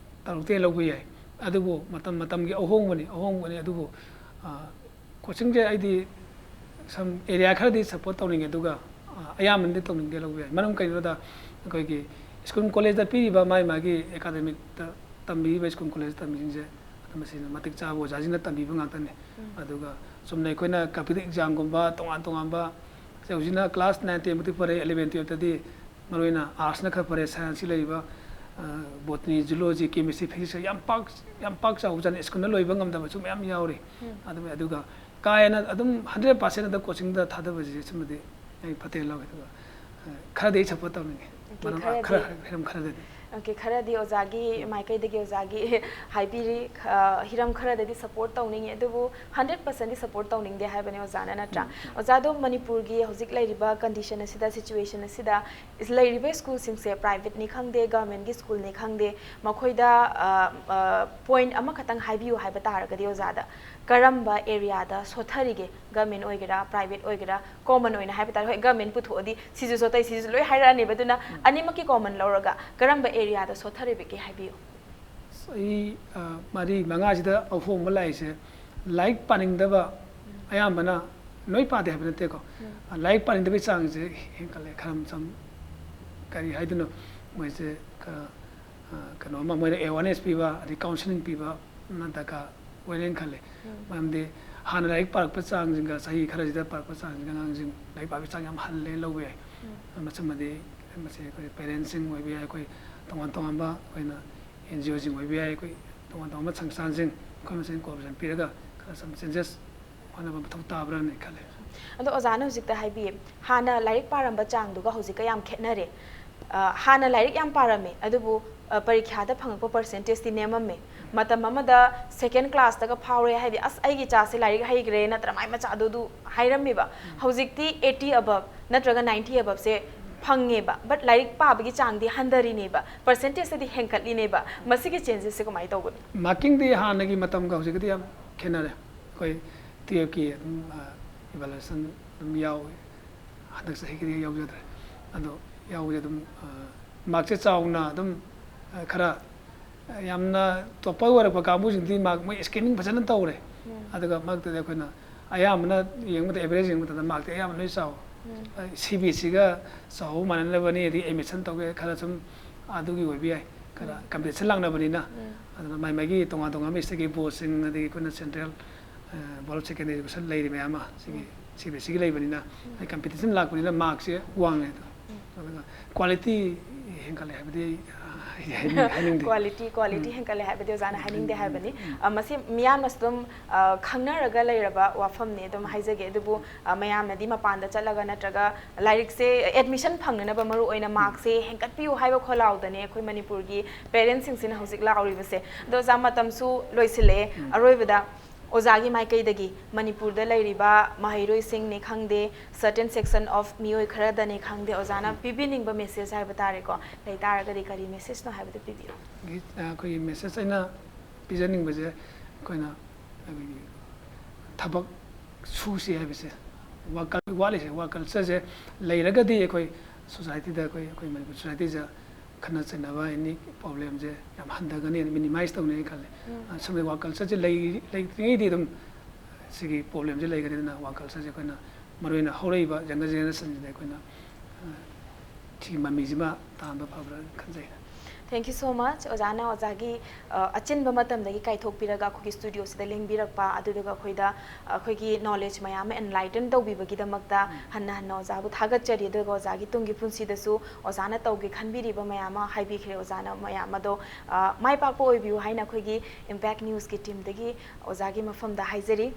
ꯇꯔꯨꯛꯇꯩ ꯂꯧꯕ ꯌꯥꯏ, ꯑꯗꯨꯕꯨ ꯃꯇꯝ ꯃꯇꯝꯒꯤ ꯑꯍꯣꯡꯕꯅꯤ, ꯑꯍꯣꯡꯕꯅꯤ꯫ ꯑꯗꯨꯕꯨ, ꯑ, ꯀꯣꯆꯤꯡꯁꯦ ꯑꯩꯗꯤ ꯁꯝ ꯑꯦꯔꯤꯌꯥ ꯈꯔꯗꯤ ꯁꯞꯄꯣꯔꯠ ꯇꯧꯅꯤꯡꯉꯦ, ꯑꯗꯨꯒ, ꯑ, ꯑꯌꯥꯝꯕꯅꯗꯤ ꯇꯧꯅꯤꯡꯗꯦ ꯂꯧꯕ ꯌꯥꯏ꯫ ꯃꯔꯝ ꯀꯩꯒꯤꯅꯣꯗ ꯑꯩꯈꯣꯏꯒꯤ ꯁ꯭ꯀꯨꯜ ꯀꯣꯂꯦꯖꯇ ꯄꯤꯔꯤꯕ ꯃꯥꯒꯤ ꯃꯥꯒꯤ ꯑꯦꯀꯥꯗꯃꯤꯛꯇ ꯇꯝꯕꯤꯔꯤꯕ ꯁ꯭ꯀꯨꯜ ꯀꯣꯂꯦꯖꯇ ꯇꯝꯕꯤꯁꯤꯡꯁꯦ ꯑꯗꯨꯝ ꯃꯁꯤꯅ ꯃꯇꯤꯛ ꯆꯥꯕ ꯑꯣꯖꯥꯁꯤꯡꯅ ꯇꯝꯕꯤꯕ ꯉꯥꯛꯇꯅꯤ꯫ ꯎꯝ꯫ ꯑꯗꯨꯒ ꯆꯨꯝꯅ ꯑꯩꯈꯣꯏꯅ ꯀꯝꯄꯤꯇꯤꯇꯤꯞ ꯑꯦꯛꯖꯥꯝꯒꯨꯝꯕ ꯇꯣꯉꯥꯟ ꯇꯣꯉꯥꯟꯕ, ꯁꯦ ꯍꯧꯖꯤꯛꯅ ꯀ꯭ꯂꯥꯁ ꯅꯥꯏꯟ ꯇꯦꯟꯕꯨꯗꯤ ꯐꯔꯦ, ꯏꯂꯚꯦꯟ ꯇꯨꯌꯦꯜꯞꯇꯗꯤ ꯃꯔꯨꯑꯣꯏꯅ ꯑꯥꯔꯠꯁꯅ ꯈꯔ ꯐꯔꯦ, ꯁꯥꯏꯟꯁꯀꯤ ꯂꯩꯔꯤꯕ, ꯑ, ꯕꯣꯇꯅꯤ, ꯖꯨꯂꯣꯖꯤ, ꯀꯦꯃꯤꯁꯇ꯭ꯔꯤ, ꯐꯤꯖꯤꯛꯁ ꯌꯥꯝ ꯄꯥꯛ, ꯌꯥꯝ ꯄꯥꯛ ꯆꯥꯎꯕꯖꯥꯠꯅꯤ꯫ ꯁ꯭ꯀꯨꯜꯗ ꯂꯣꯏꯕ ꯉꯝꯗꯕꯁꯨ ꯃꯌꯥꯝ ꯌꯥꯎꯔꯤ꯫ ꯎꯝ꯫ ꯑꯗꯨ, ꯑꯗꯨꯒ ꯀꯥ ꯍꯦꯟꯅ ꯑꯗꯨꯝ ꯍꯟꯗ꯭ꯔꯦꯠ ꯄꯥꯔꯁꯦꯟ ꯑꯗ ꯀꯣꯆꯤꯡꯗ ꯊꯥꯗꯕꯁꯦ ꯁꯤꯃꯗꯤ ꯑꯩ ꯐꯠꯇꯦ ꯂꯧꯋꯦ꯫ ꯑꯗꯨꯒ, ꯑ, ꯈꯔꯗꯤ ꯑꯩ ꯁꯞꯄꯣꯔꯠ ꯇꯧꯅꯤꯡꯉꯤ꯫ ꯑꯣꯀꯦ, ꯃꯔꯝ, ꯈꯔꯗꯤ ꯈꯔ, ꯍꯤꯔꯝ ꯈꯔꯗꯗꯤ꯫ ꯑꯣꯀꯦ, ꯈꯔꯗꯤ ꯑꯣꯖꯥꯒꯤ ꯎꯝ꯫ ꯃꯥꯏꯀꯩꯗꯒꯤ ꯑꯣꯖꯥꯒꯤ ꯍꯥꯏꯕꯤꯔꯤ, ꯑ, ꯍꯤꯔꯝ ꯈꯔꯗꯗꯤ ꯁꯞꯄꯣꯔꯠ ꯇꯧꯅꯤꯡꯉꯤ, ꯑꯗꯨꯕꯨ ꯍꯟꯗ꯭ꯔꯦꯠ ꯄꯥꯔꯁꯦꯟꯗꯤ ꯁꯞꯄꯣꯔꯠ ꯇꯧꯅꯤꯡꯗꯦ ꯍꯥꯏꯕꯅꯦ ꯑꯣꯖꯥꯅ, ꯅꯠꯇ꯭ꯔꯥ? ꯎꯝ, ꯎꯝ꯫ ꯑꯣꯖꯥꯗꯣ ꯃꯅꯤꯄꯨꯔꯒꯤ ꯍꯧꯖꯤꯛ ꯂꯩꯔꯤꯕ ꯀꯟꯗꯤꯁꯟ ꯑꯁꯤꯗ, ꯁꯤꯆꯨꯋꯦꯁꯟ ꯑꯁꯤꯗ, ꯏꯁ-, ꯂꯩꯔꯤꯕ ꯁ꯭ꯀꯨꯜꯁꯤꯡꯁꯦ, ꯄ꯭ꯔꯥꯏꯚꯦꯠꯅꯤ ꯈꯪꯗꯦ, ꯒꯚꯔꯟꯃꯦꯟꯠꯀꯤ ꯁ꯭ꯀꯨꯜꯅꯤ ꯈꯪꯗꯦ, ꯃꯈꯣꯏꯗ, ꯑ, ꯑ, ꯄꯣꯏꯟꯠ ꯑꯃꯈꯛꯇꯪ ꯍꯥꯏꯕꯤꯌꯨ ꯍꯥꯏꯕ ꯇꯥꯔꯒꯗꯤ, ꯑꯣꯖꯥꯗ ꯀꯔꯝꯕ ꯑꯦꯔꯤꯌꯥꯗ ꯁꯣꯊꯔꯤꯒꯦ? ꯒꯚꯔꯟꯃꯦꯟꯠ ꯑꯣꯏꯒꯦꯔꯥ, ꯄ꯭ꯔꯥꯏꯚꯦꯠ ꯑꯣꯏꯒꯦꯔꯥ, ꯀꯣꯃꯟ ꯑꯣꯏꯅ ꯍꯥꯏꯕ ꯇꯥꯔꯦ꯫ ꯍꯣꯏ, ꯒꯚꯔꯟꯃꯦꯟꯠ ꯄꯨꯊꯣꯛꯑꯗꯤ ꯁꯤꯁꯨ ꯁꯣꯊꯩ, ꯁꯤꯁꯨ ꯂꯣꯏ ꯍꯥꯏꯔꯛꯑꯅꯦꯕ꯫ ꯑꯗꯨꯅ ꯎꯝ꯫ ꯑꯅꯤꯃꯛꯀꯤ ꯀꯣꯃꯟ ꯂꯧꯔꯒ ꯀꯔꯝꯕ ꯑꯦꯔꯤꯌꯥꯗ ꯁꯣꯊꯔꯤꯕꯒꯦ ꯍꯥꯏꯕꯤꯌꯨ꯫ ꯆꯍꯤ, ꯑ, ꯃꯔꯤ ꯃꯉꯥꯁꯤꯗ ꯑꯍꯣꯡꯕ ꯂꯥꯛꯏꯁꯦ, ꯂꯥꯏꯔꯤꯛ ꯄꯥꯅꯤꯡꯗꯕ ꯑꯌꯥꯝꯕꯅ, ꯂꯣꯏ ꯄꯥꯗꯦ ꯍꯥꯏꯕ ꯅꯠꯇꯦꯀꯣ, ꯎꯝ꯫ ꯑ, ꯂꯥꯏꯔꯤꯛ ꯄꯥꯅꯤꯡꯗꯕꯒꯤ ꯆꯥꯡꯁꯦ ꯍꯦꯟꯒꯠꯂꯦ꯫ ꯈꯔ ꯁꯝ-, ꯀꯔꯤ ꯍꯥꯏꯗꯣꯏꯅꯣ, ꯃꯣꯏꯁꯦ ꯈꯔ, ꯑ, ꯀꯩꯅꯣꯝꯃ ꯃꯣꯏꯗ ꯑꯦꯋꯥꯔꯅꯦꯁ ꯄꯤꯕ, ꯑꯗꯩ ꯀꯥꯎꯟꯁꯤꯂꯤꯡ ꯄꯤꯕ ꯑꯃ ꯗꯔꯀꯥꯔ ꯑꯣꯏꯔꯦꯅ ꯈꯜꯂꯦ꯫ ꯎꯝ꯫ ꯃꯔꯝꯗꯤ ꯍꯥꯟꯅ ꯂꯥꯏꯔꯤꯛ ꯄꯥꯔꯛꯄ ꯆꯥꯡꯁꯤꯡꯒ, ꯆꯍꯤ ꯈꯔꯁꯤꯗ ꯄꯥꯔꯛꯄ ꯆꯥꯡꯁꯤꯡꯒ ꯑꯉꯥꯡꯁꯤꯡ ꯂꯥꯏꯔꯤꯛ ꯄꯥꯕꯒꯤ ꯆꯥꯡ ꯌꯥꯝ ꯍꯜꯂꯦꯅ ꯂꯧꯕ ꯌꯥꯏ꯫ ꯎꯝ꯫ ꯃꯁꯤꯃꯗꯤ, ꯃꯁꯤ ꯑꯩꯈꯣꯏ ꯄꯦꯔꯦꯟꯁꯁꯤꯡ ꯑꯣꯏꯕ ꯌꯥꯏ, ꯑꯩꯈꯣꯏ ꯇꯣꯉꯥꯟ ꯇꯣꯉꯥꯟꯕ, ꯑꯩꯈꯣꯏꯅ ꯑꯦꯟ ꯖꯤ ꯑꯣꯁꯤꯡ ꯑꯣꯏꯕ ꯌꯥꯏ, ꯑꯩꯈꯣꯏ ꯇꯣꯉꯥꯟ ꯇꯣꯉꯥꯟꯕ ꯁꯪꯁꯊꯥꯟꯁꯤꯡ, ꯑꯩꯈꯣꯏ ꯃꯁꯦꯟ ꯀꯣꯑꯣꯄꯔꯦꯁꯟ ꯄꯤꯔꯒ ꯈꯔ ꯁꯝ ꯆꯦꯟꯖꯦꯁ ꯑꯣꯏꯅꯕ ꯃꯊꯧ ꯇꯥꯕ꯭ꯔꯥꯅ ꯈꯜꯂꯦ꯫ ꯑꯗꯣ ꯑꯣꯖꯥꯅ ꯍꯧꯖꯤꯛꯇ ꯍꯥꯏꯕꯤꯌꯦ, ꯍꯥꯟꯅ ꯂꯥꯏꯔꯤꯛ ꯄꯥꯔꯝꯕ ꯆꯥꯡꯗꯨꯒ ꯍꯧꯖꯤꯛꯀ ꯌꯥꯝ ꯈꯦꯠꯅꯔꯦ꯫ ꯑ, ꯍꯥꯟꯅ ꯂꯥꯏꯔꯤꯛ ꯌꯥꯝ ꯄꯥꯔꯝꯃꯦ, ꯑꯗꯨꯕꯨ ꯑ, ꯄꯔꯤꯈ꯭ꯌꯥꯗ ꯐꯪꯉꯛꯄ ꯄꯔꯁꯦꯟꯇꯦꯖꯇꯤ ꯅꯦꯝꯃꯝꯃꯦ꯫ ꯃꯇꯝ ꯑꯃꯗ ꯁꯦꯀꯦꯟ ꯀ꯭ꯂꯥꯁꯇꯒ ꯐꯥꯎꯔꯦ, ꯍꯥꯏꯗꯤ "ꯑꯁ, ꯑꯩꯒꯤ ꯏꯆꯥꯁꯦ ꯂꯥꯏꯔꯤꯛ ꯍꯩꯈ꯭ꯔꯦꯅ" ꯇꯔꯃꯥꯏ ꯃꯆꯥꯗꯨ ꯑꯗꯨ ꯍꯥꯏꯔꯝꯃꯦꯕ꯫ ꯍꯧꯖꯤꯛꯇꯤ ꯑꯩꯠꯇꯤ ꯑꯕꯞ ꯅꯠꯇ꯭ꯔꯒ ꯅꯥꯏꯟꯇꯤ ꯑꯕꯞꯁꯦ ꯐꯪꯉꯦꯕ, ꯕꯠ ꯂꯥꯏꯔꯤꯛ ꯄꯥꯕꯒꯤ ꯆꯥꯡꯗꯤ ꯍꯟꯊꯔꯤꯅꯦꯕ, ꯄꯔꯁꯦꯟꯇꯦꯖꯇꯗꯤ ꯍꯦꯟꯀꯠꯂꯤꯅꯦꯕ꯫ ꯃꯁꯤꯒꯤ ꯆꯦꯟꯖꯦꯁꯁꯦ ꯀꯃꯥꯏꯅ ꯇꯧꯕꯅꯣ? ꯃꯥꯔꯀꯤꯡꯗꯤ ꯍꯥꯟꯅꯒꯤ ꯃꯇꯝꯒ ꯍꯧꯖꯤꯛꯀꯗꯤ ꯌꯥꯝ ꯈꯦꯠꯅꯔꯦ꯫ ꯑꯩꯈꯣꯏ ꯇꯨꯌꯦꯜꯞꯀꯤ ꯑꯗꯨꯝ ꯏꯚꯥꯂꯨꯑꯦꯁꯟ ꯑꯗꯨꯝ ꯌꯥꯎꯏ꯫ ꯍꯟꯗꯛ ꯆꯍꯤꯒꯤꯗꯤ ꯌꯥꯎꯖꯗ꯭ꯔꯦ꯫ ꯑꯗꯣ ꯌꯥꯎꯕꯁꯦ ꯑꯗꯨꯝ ꯃꯥꯔꯛꯁꯦ ꯆꯥꯎꯅ ꯑꯗꯨꯝ ꯈꯔ ꯌꯥꯝꯅ ꯇꯣꯞꯄꯔ ꯑꯣꯏꯔꯛꯄ ꯀꯥꯡꯕꯨꯁꯤꯡꯗꯤ ꯃꯥꯔꯛ ꯃꯣꯏ ꯁ꯭ꯀꯦꯅꯤꯡ ꯐꯖꯅ ꯇꯧꯔꯦ꯫ ꯑꯗꯨꯒ ꯃꯔꯛꯇꯗꯤ ꯑꯩꯈꯣꯏꯅ ꯑꯌꯥꯝꯕꯅ ꯌꯦꯡꯕꯗ, ꯑꯦꯚꯔꯦꯖ ꯌꯦꯡꯕ ꯃꯇꯝꯗ ꯃꯥꯔꯛꯇꯤ ꯑꯌꯥꯝꯕ ꯂꯣꯏ ꯆꯥꯎꯋꯦ꯫ ꯁꯤ ꯕꯤ ꯑꯦꯁ ꯏꯒ ꯆꯥꯎꯕ ꯃꯥꯟꯅꯅꯕꯅꯤ, ꯑꯗꯒꯤ ꯑꯦꯗꯃꯤꯁꯟ ꯇꯧꯒꯦ ꯈꯔ ꯁꯨꯝ ꯑꯗꯨꯒꯤ ꯑꯣꯏꯕ ꯌꯥꯏ, ꯈꯔ ꯀꯝꯄꯤꯇꯤꯁꯟ ꯂꯥꯛꯅꯕꯅꯤꯅ꯫ ꯑꯗꯨꯅ ꯃꯥꯏ ꯃꯥꯏꯒꯤ ꯇꯣꯉꯥꯟ ꯇꯣꯉꯥꯟꯕ ꯁ꯭ꯇꯦꯠꯀꯤ ꯕꯣꯔꯗꯁꯤꯡ, ꯑꯗꯒꯤ ꯑꯩꯈꯣꯏꯅ central board of secondary education ꯂꯩꯔꯤ ꯃꯌꯥꯝ ꯑꯃ, ꯁꯤꯒꯤ ꯁꯤ ꯕꯤ ꯑꯦꯁ ꯏꯒꯤ ꯂꯩꯕꯅꯤꯅ, ꯀꯝꯄꯤꯇꯤꯁꯟ ꯂꯥꯛꯄꯅꯤꯅ ꯃꯥꯔꯛꯁꯦ ꯋꯥꯡꯉꯦ꯫ ꯑꯗꯨꯒ ꯀ꯭ꯋꯥꯂꯤꯇꯤ ꯍꯦꯟꯒꯠꯂꯦ ꯍꯥꯏꯕꯗꯤ ꯑꯩ ꯍꯥꯏꯅꯤꯡ-, ꯍꯥꯏꯅꯤꯡꯗꯦ꯫ ꯀ꯭ꯋꯥꯂꯤꯇꯤ, ꯀ꯭ꯋꯥꯂꯤꯇꯤ ꯎꯝ꯫ ꯍꯦꯟꯒꯠꯂꯦ ꯍꯥꯏꯕꯗꯤ ꯑꯣꯖꯥꯅ ꯎꯝ, ꯍꯥꯏꯅꯤꯡꯗꯦ ꯎꯝ, ꯍꯥꯏꯕꯅꯤ꯫ ꯎꯝ꯫ ꯑ, ꯃꯁꯤ ꯃꯤꯌꯥꯝꯅꯁꯨ ꯑꯗꯨꯝ, ꯑ, ꯈꯪꯅꯔꯒ ꯂꯩꯔꯕ ꯋꯥꯐꯝꯅꯤ, ꯑꯗꯨꯝ ꯍꯥꯏꯖꯒꯦ꯫ ꯑꯗꯨꯕꯨ, ꯑ, ꯃꯌꯥꯝꯅꯗꯤ ꯃꯄꯥꯟꯗ ꯆꯠꯂꯒ ꯅꯠꯇ꯭ꯔꯒ ꯂꯥꯏꯔꯤꯛꯁꯦ, ꯑꯦꯗꯃꯤꯁꯟ ꯐꯪꯅꯅꯕ ꯃꯔꯨ ꯑꯣꯏꯅ ꯃꯥꯔꯛꯁꯦ ꯍꯦꯟꯒꯠꯄꯤꯌꯨ ꯍꯥꯏꯕ ꯈꯣꯜꯂꯥꯎꯗꯅꯦ ꯑꯩꯈꯣꯏ ꯃꯅꯤꯄꯨꯔꯒꯤ ꯄꯦꯔꯦꯟꯁꯁꯤꯡꯁꯤꯅ ꯍꯧꯖꯤꯛ ꯂꯥꯎꯔꯤꯕꯁꯦ꯫ ꯑꯗꯣ ꯑꯣꯖꯥ, ꯃꯇꯝꯁꯨ ꯂꯣꯏꯁꯤꯜꯂꯛꯑꯦ꯫ ꯎꯝ꯫ ꯑꯔꯣꯏꯕꯗ ꯑꯣꯖꯥꯒꯤ ꯃꯥꯏꯀꯩꯗꯒꯤ ꯃꯅꯤꯄꯨꯔꯗ ꯂꯩꯔꯤꯕ ꯃꯍꯩꯔꯣꯏꯁꯤꯡꯅꯤ ꯈꯪꯗꯦ, certain section of ꯃꯤꯑꯣꯏ ꯈꯔꯗꯅꯤ ꯈꯪꯗꯦ, ꯑꯣꯖꯥꯅ ꯎꯝ꯫ ꯄꯤꯕꯤꯅꯤꯡꯕ ꯃꯦꯁꯦꯖ ꯍꯥꯏꯕ ꯇꯥꯔꯦꯀꯣ, ꯂꯩ ꯇꯥꯔꯒꯗꯤ ꯀꯔꯤ ꯃꯦꯁꯦꯖꯅꯣ ꯍꯥꯏꯕꯗꯨ ꯄꯤꯕꯤꯌꯨ꯫ ꯑꯩꯈꯣꯏꯒꯤ ꯃꯦꯁꯦꯖ ꯑꯩꯅ ꯄꯤꯖꯅꯤꯡꯕꯁꯦ, ꯑꯩꯈꯣꯏꯅ ꯑꯩꯈꯣꯏꯒꯤ ꯊꯕꯛ ꯁꯨꯁꯤ ꯍꯥꯏꯕꯁꯦ, ꯋꯥꯔꯛ ꯀꯜ-, ꯋꯥꯠꯂꯤꯁꯦ, ꯋꯥꯔꯛ ꯀꯜꯆꯔꯁꯦ ꯂꯩꯔꯒꯗꯤ ꯑꯩꯈꯣꯏ ꯁꯣꯁꯥꯏꯇꯤꯗ, ꯑꯩꯈꯣꯏ, ꯑꯩꯈꯣꯏ ꯃꯅꯤꯄꯨꯔ ꯁꯣꯁꯥꯏꯇꯤꯁꯦ ꯈꯠꯅ ꯆꯩꯅꯕ, ꯑꯦꯅꯤ ꯄ꯭ꯔꯣꯕ꯭ꯂꯦꯝꯁꯦ ꯌꯥꯝ ꯍꯟꯊꯒꯅꯤ, ꯃꯤꯅꯤꯃꯥꯏꯁ ꯇꯧꯅꯤ ꯍꯥꯏꯅ ꯈꯜꯂꯦ꯫ ꯎꯝ꯫ ꯑ, ꯁꯨꯝꯕ ꯋꯥꯔꯛ ꯀꯜꯆꯔꯁꯦ ꯂꯩ-, ꯂꯩꯇ꯭ꯔꯤꯉꯩꯗꯤ ꯑꯗꯨꯝ ꯁꯤꯒꯤ ꯄ꯭ꯔꯣꯕ꯭ꯂꯦꯝꯁꯦ ꯂꯩꯒꯅꯤ꯫ ꯑꯗꯨꯅ ꯋꯥꯔꯛ ꯀꯜꯆꯔꯁꯦ ꯑꯩꯈꯣꯏꯅ ꯃꯔꯨꯑꯣꯏꯅ ꯍꯧꯔꯛꯏꯕ ꯌꯪꯒꯔ ꯖꯦꯅꯦꯔꯦꯁꯟꯁꯤꯗ ꯑꯩꯈꯣꯏꯅ, ꯑ, ꯁꯤꯒꯤ ꯃꯃꯤꯁꯤꯃ ꯇꯥꯍꯟꯕ ꯐꯕ꯭ꯔꯥ ꯈꯟꯖꯩ꯫ Thank you so much꯫ ꯑꯣꯖꯥꯅ ꯑꯣꯖꯥꯒꯤ, ꯑ, ꯑꯆꯤꯟꯕ ꯃꯇꯝꯗꯒꯤ ꯀꯥꯏꯊꯣꯛꯄꯤꯔꯒ ꯑꯩꯈꯣꯏꯒꯤ ꯁ꯭ꯇꯨꯗꯤꯑꯣꯁꯤꯗ ꯂꯦꯡꯕꯤꯔꯛꯄ, ꯑꯗꯨꯗꯨꯒ ꯑꯩꯈꯣꯏꯗ, ꯑ, ꯑꯩꯈꯣꯏꯒꯤ ꯅꯣꯂꯦꯖ ꯃꯌꯥꯝ ꯑꯃ ꯑꯦꯟꯂꯥꯏꯇꯟ ꯇꯧꯕꯤꯕꯒꯤꯗꯃꯛꯇ ꯎꯝ꯫ ꯍꯟꯅ ꯍꯟꯅ ꯑꯣꯖꯥꯕꯨ ꯊꯥꯒꯠꯆꯔꯤ꯫ ꯑꯗꯨꯒ ꯑꯣꯖꯥꯒꯤ ꯇꯨꯡꯒꯤ ꯄꯨꯟꯁꯤꯗꯁꯨ ꯑꯣꯖꯥꯅ ꯇꯧꯒꯦ ꯈꯟꯕꯤꯔꯤꯕ ꯃꯌꯥꯝ ꯑꯃ ꯍꯥꯏꯕꯤꯈ꯭ꯔꯦ꯫ ꯑꯣꯖꯥꯅ ꯃꯌꯥꯝ ꯑꯗꯣ, ꯑ, ꯃꯥꯏ ꯄꯥꯛꯄ ꯑꯣꯏꯕꯤꯌꯨ ꯍꯥꯏꯅ ꯑꯩꯈꯣꯏꯒꯤ ꯏꯝꯄꯦꯛ ꯅ꯭ꯌꯨꯁꯀꯤ ꯇꯤꯝꯗꯒꯤ ꯑꯣꯖꯥꯒꯤ ꯃꯐꯝꯗ ꯍꯥꯏꯖꯔꯤ꯫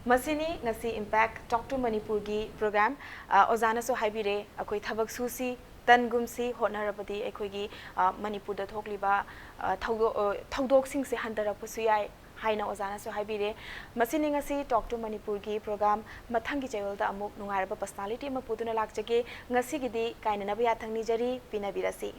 ꯃꯁꯤꯅꯤ ꯉꯁꯤ ꯏꯝꯄꯦꯛ ꯇꯣꯛ ꯇꯨ ꯃꯅꯤꯄꯨꯔꯒꯤ ꯄ꯭ꯔꯣꯒ꯭ꯔꯥꯝ꯫ ꯑ, ꯑꯣꯖꯥꯅꯁꯨ ꯍꯥꯏꯕꯤꯔꯦ, ꯑꯩꯈꯣꯏ ꯊꯕꯛ ꯁꯨꯁꯤ, ꯇꯟꯒꯨꯝꯁꯤ ꯍꯣꯠꯅꯔꯕꯗꯤ ꯑꯩꯈꯣꯏꯒꯤ, ꯑ, ꯃꯅꯤꯄꯨꯔꯗ ꯊꯣꯛꯂꯤꯕ, ꯑ, ꯊꯧꯗꯣꯛ-, ꯑ, ꯊꯧꯗꯣꯛꯁꯤꯡꯁꯦ ꯍꯟꯊꯔꯛꯄꯁꯨ ꯌꯥꯏ ꯍꯥꯏꯅ ꯑꯣꯖꯥꯅꯁꯨ ꯍꯥꯏꯕꯤꯔꯦ꯫ ꯃꯁꯤꯅꯤ ꯉꯁꯤ Talk to ꯃꯅꯤꯄꯨꯔꯒꯤ program꯫ ꯃꯊꯪꯒꯤ ꯆꯌꯣꯜꯗ ꯑꯃꯨꯛ ꯅꯨꯡꯉꯥꯏꯔꯕ personality ꯑꯃ ꯄꯨꯗꯨꯅ ꯂꯥꯛꯆꯒꯦ꯫ ꯉꯁꯤꯒꯤꯗꯤ ꯀꯥꯏꯅꯅꯕ ꯌꯥꯊꯪ ꯅꯤꯖꯔꯤ꯫ ꯄꯤꯅꯕꯤꯔꯁꯤ꯫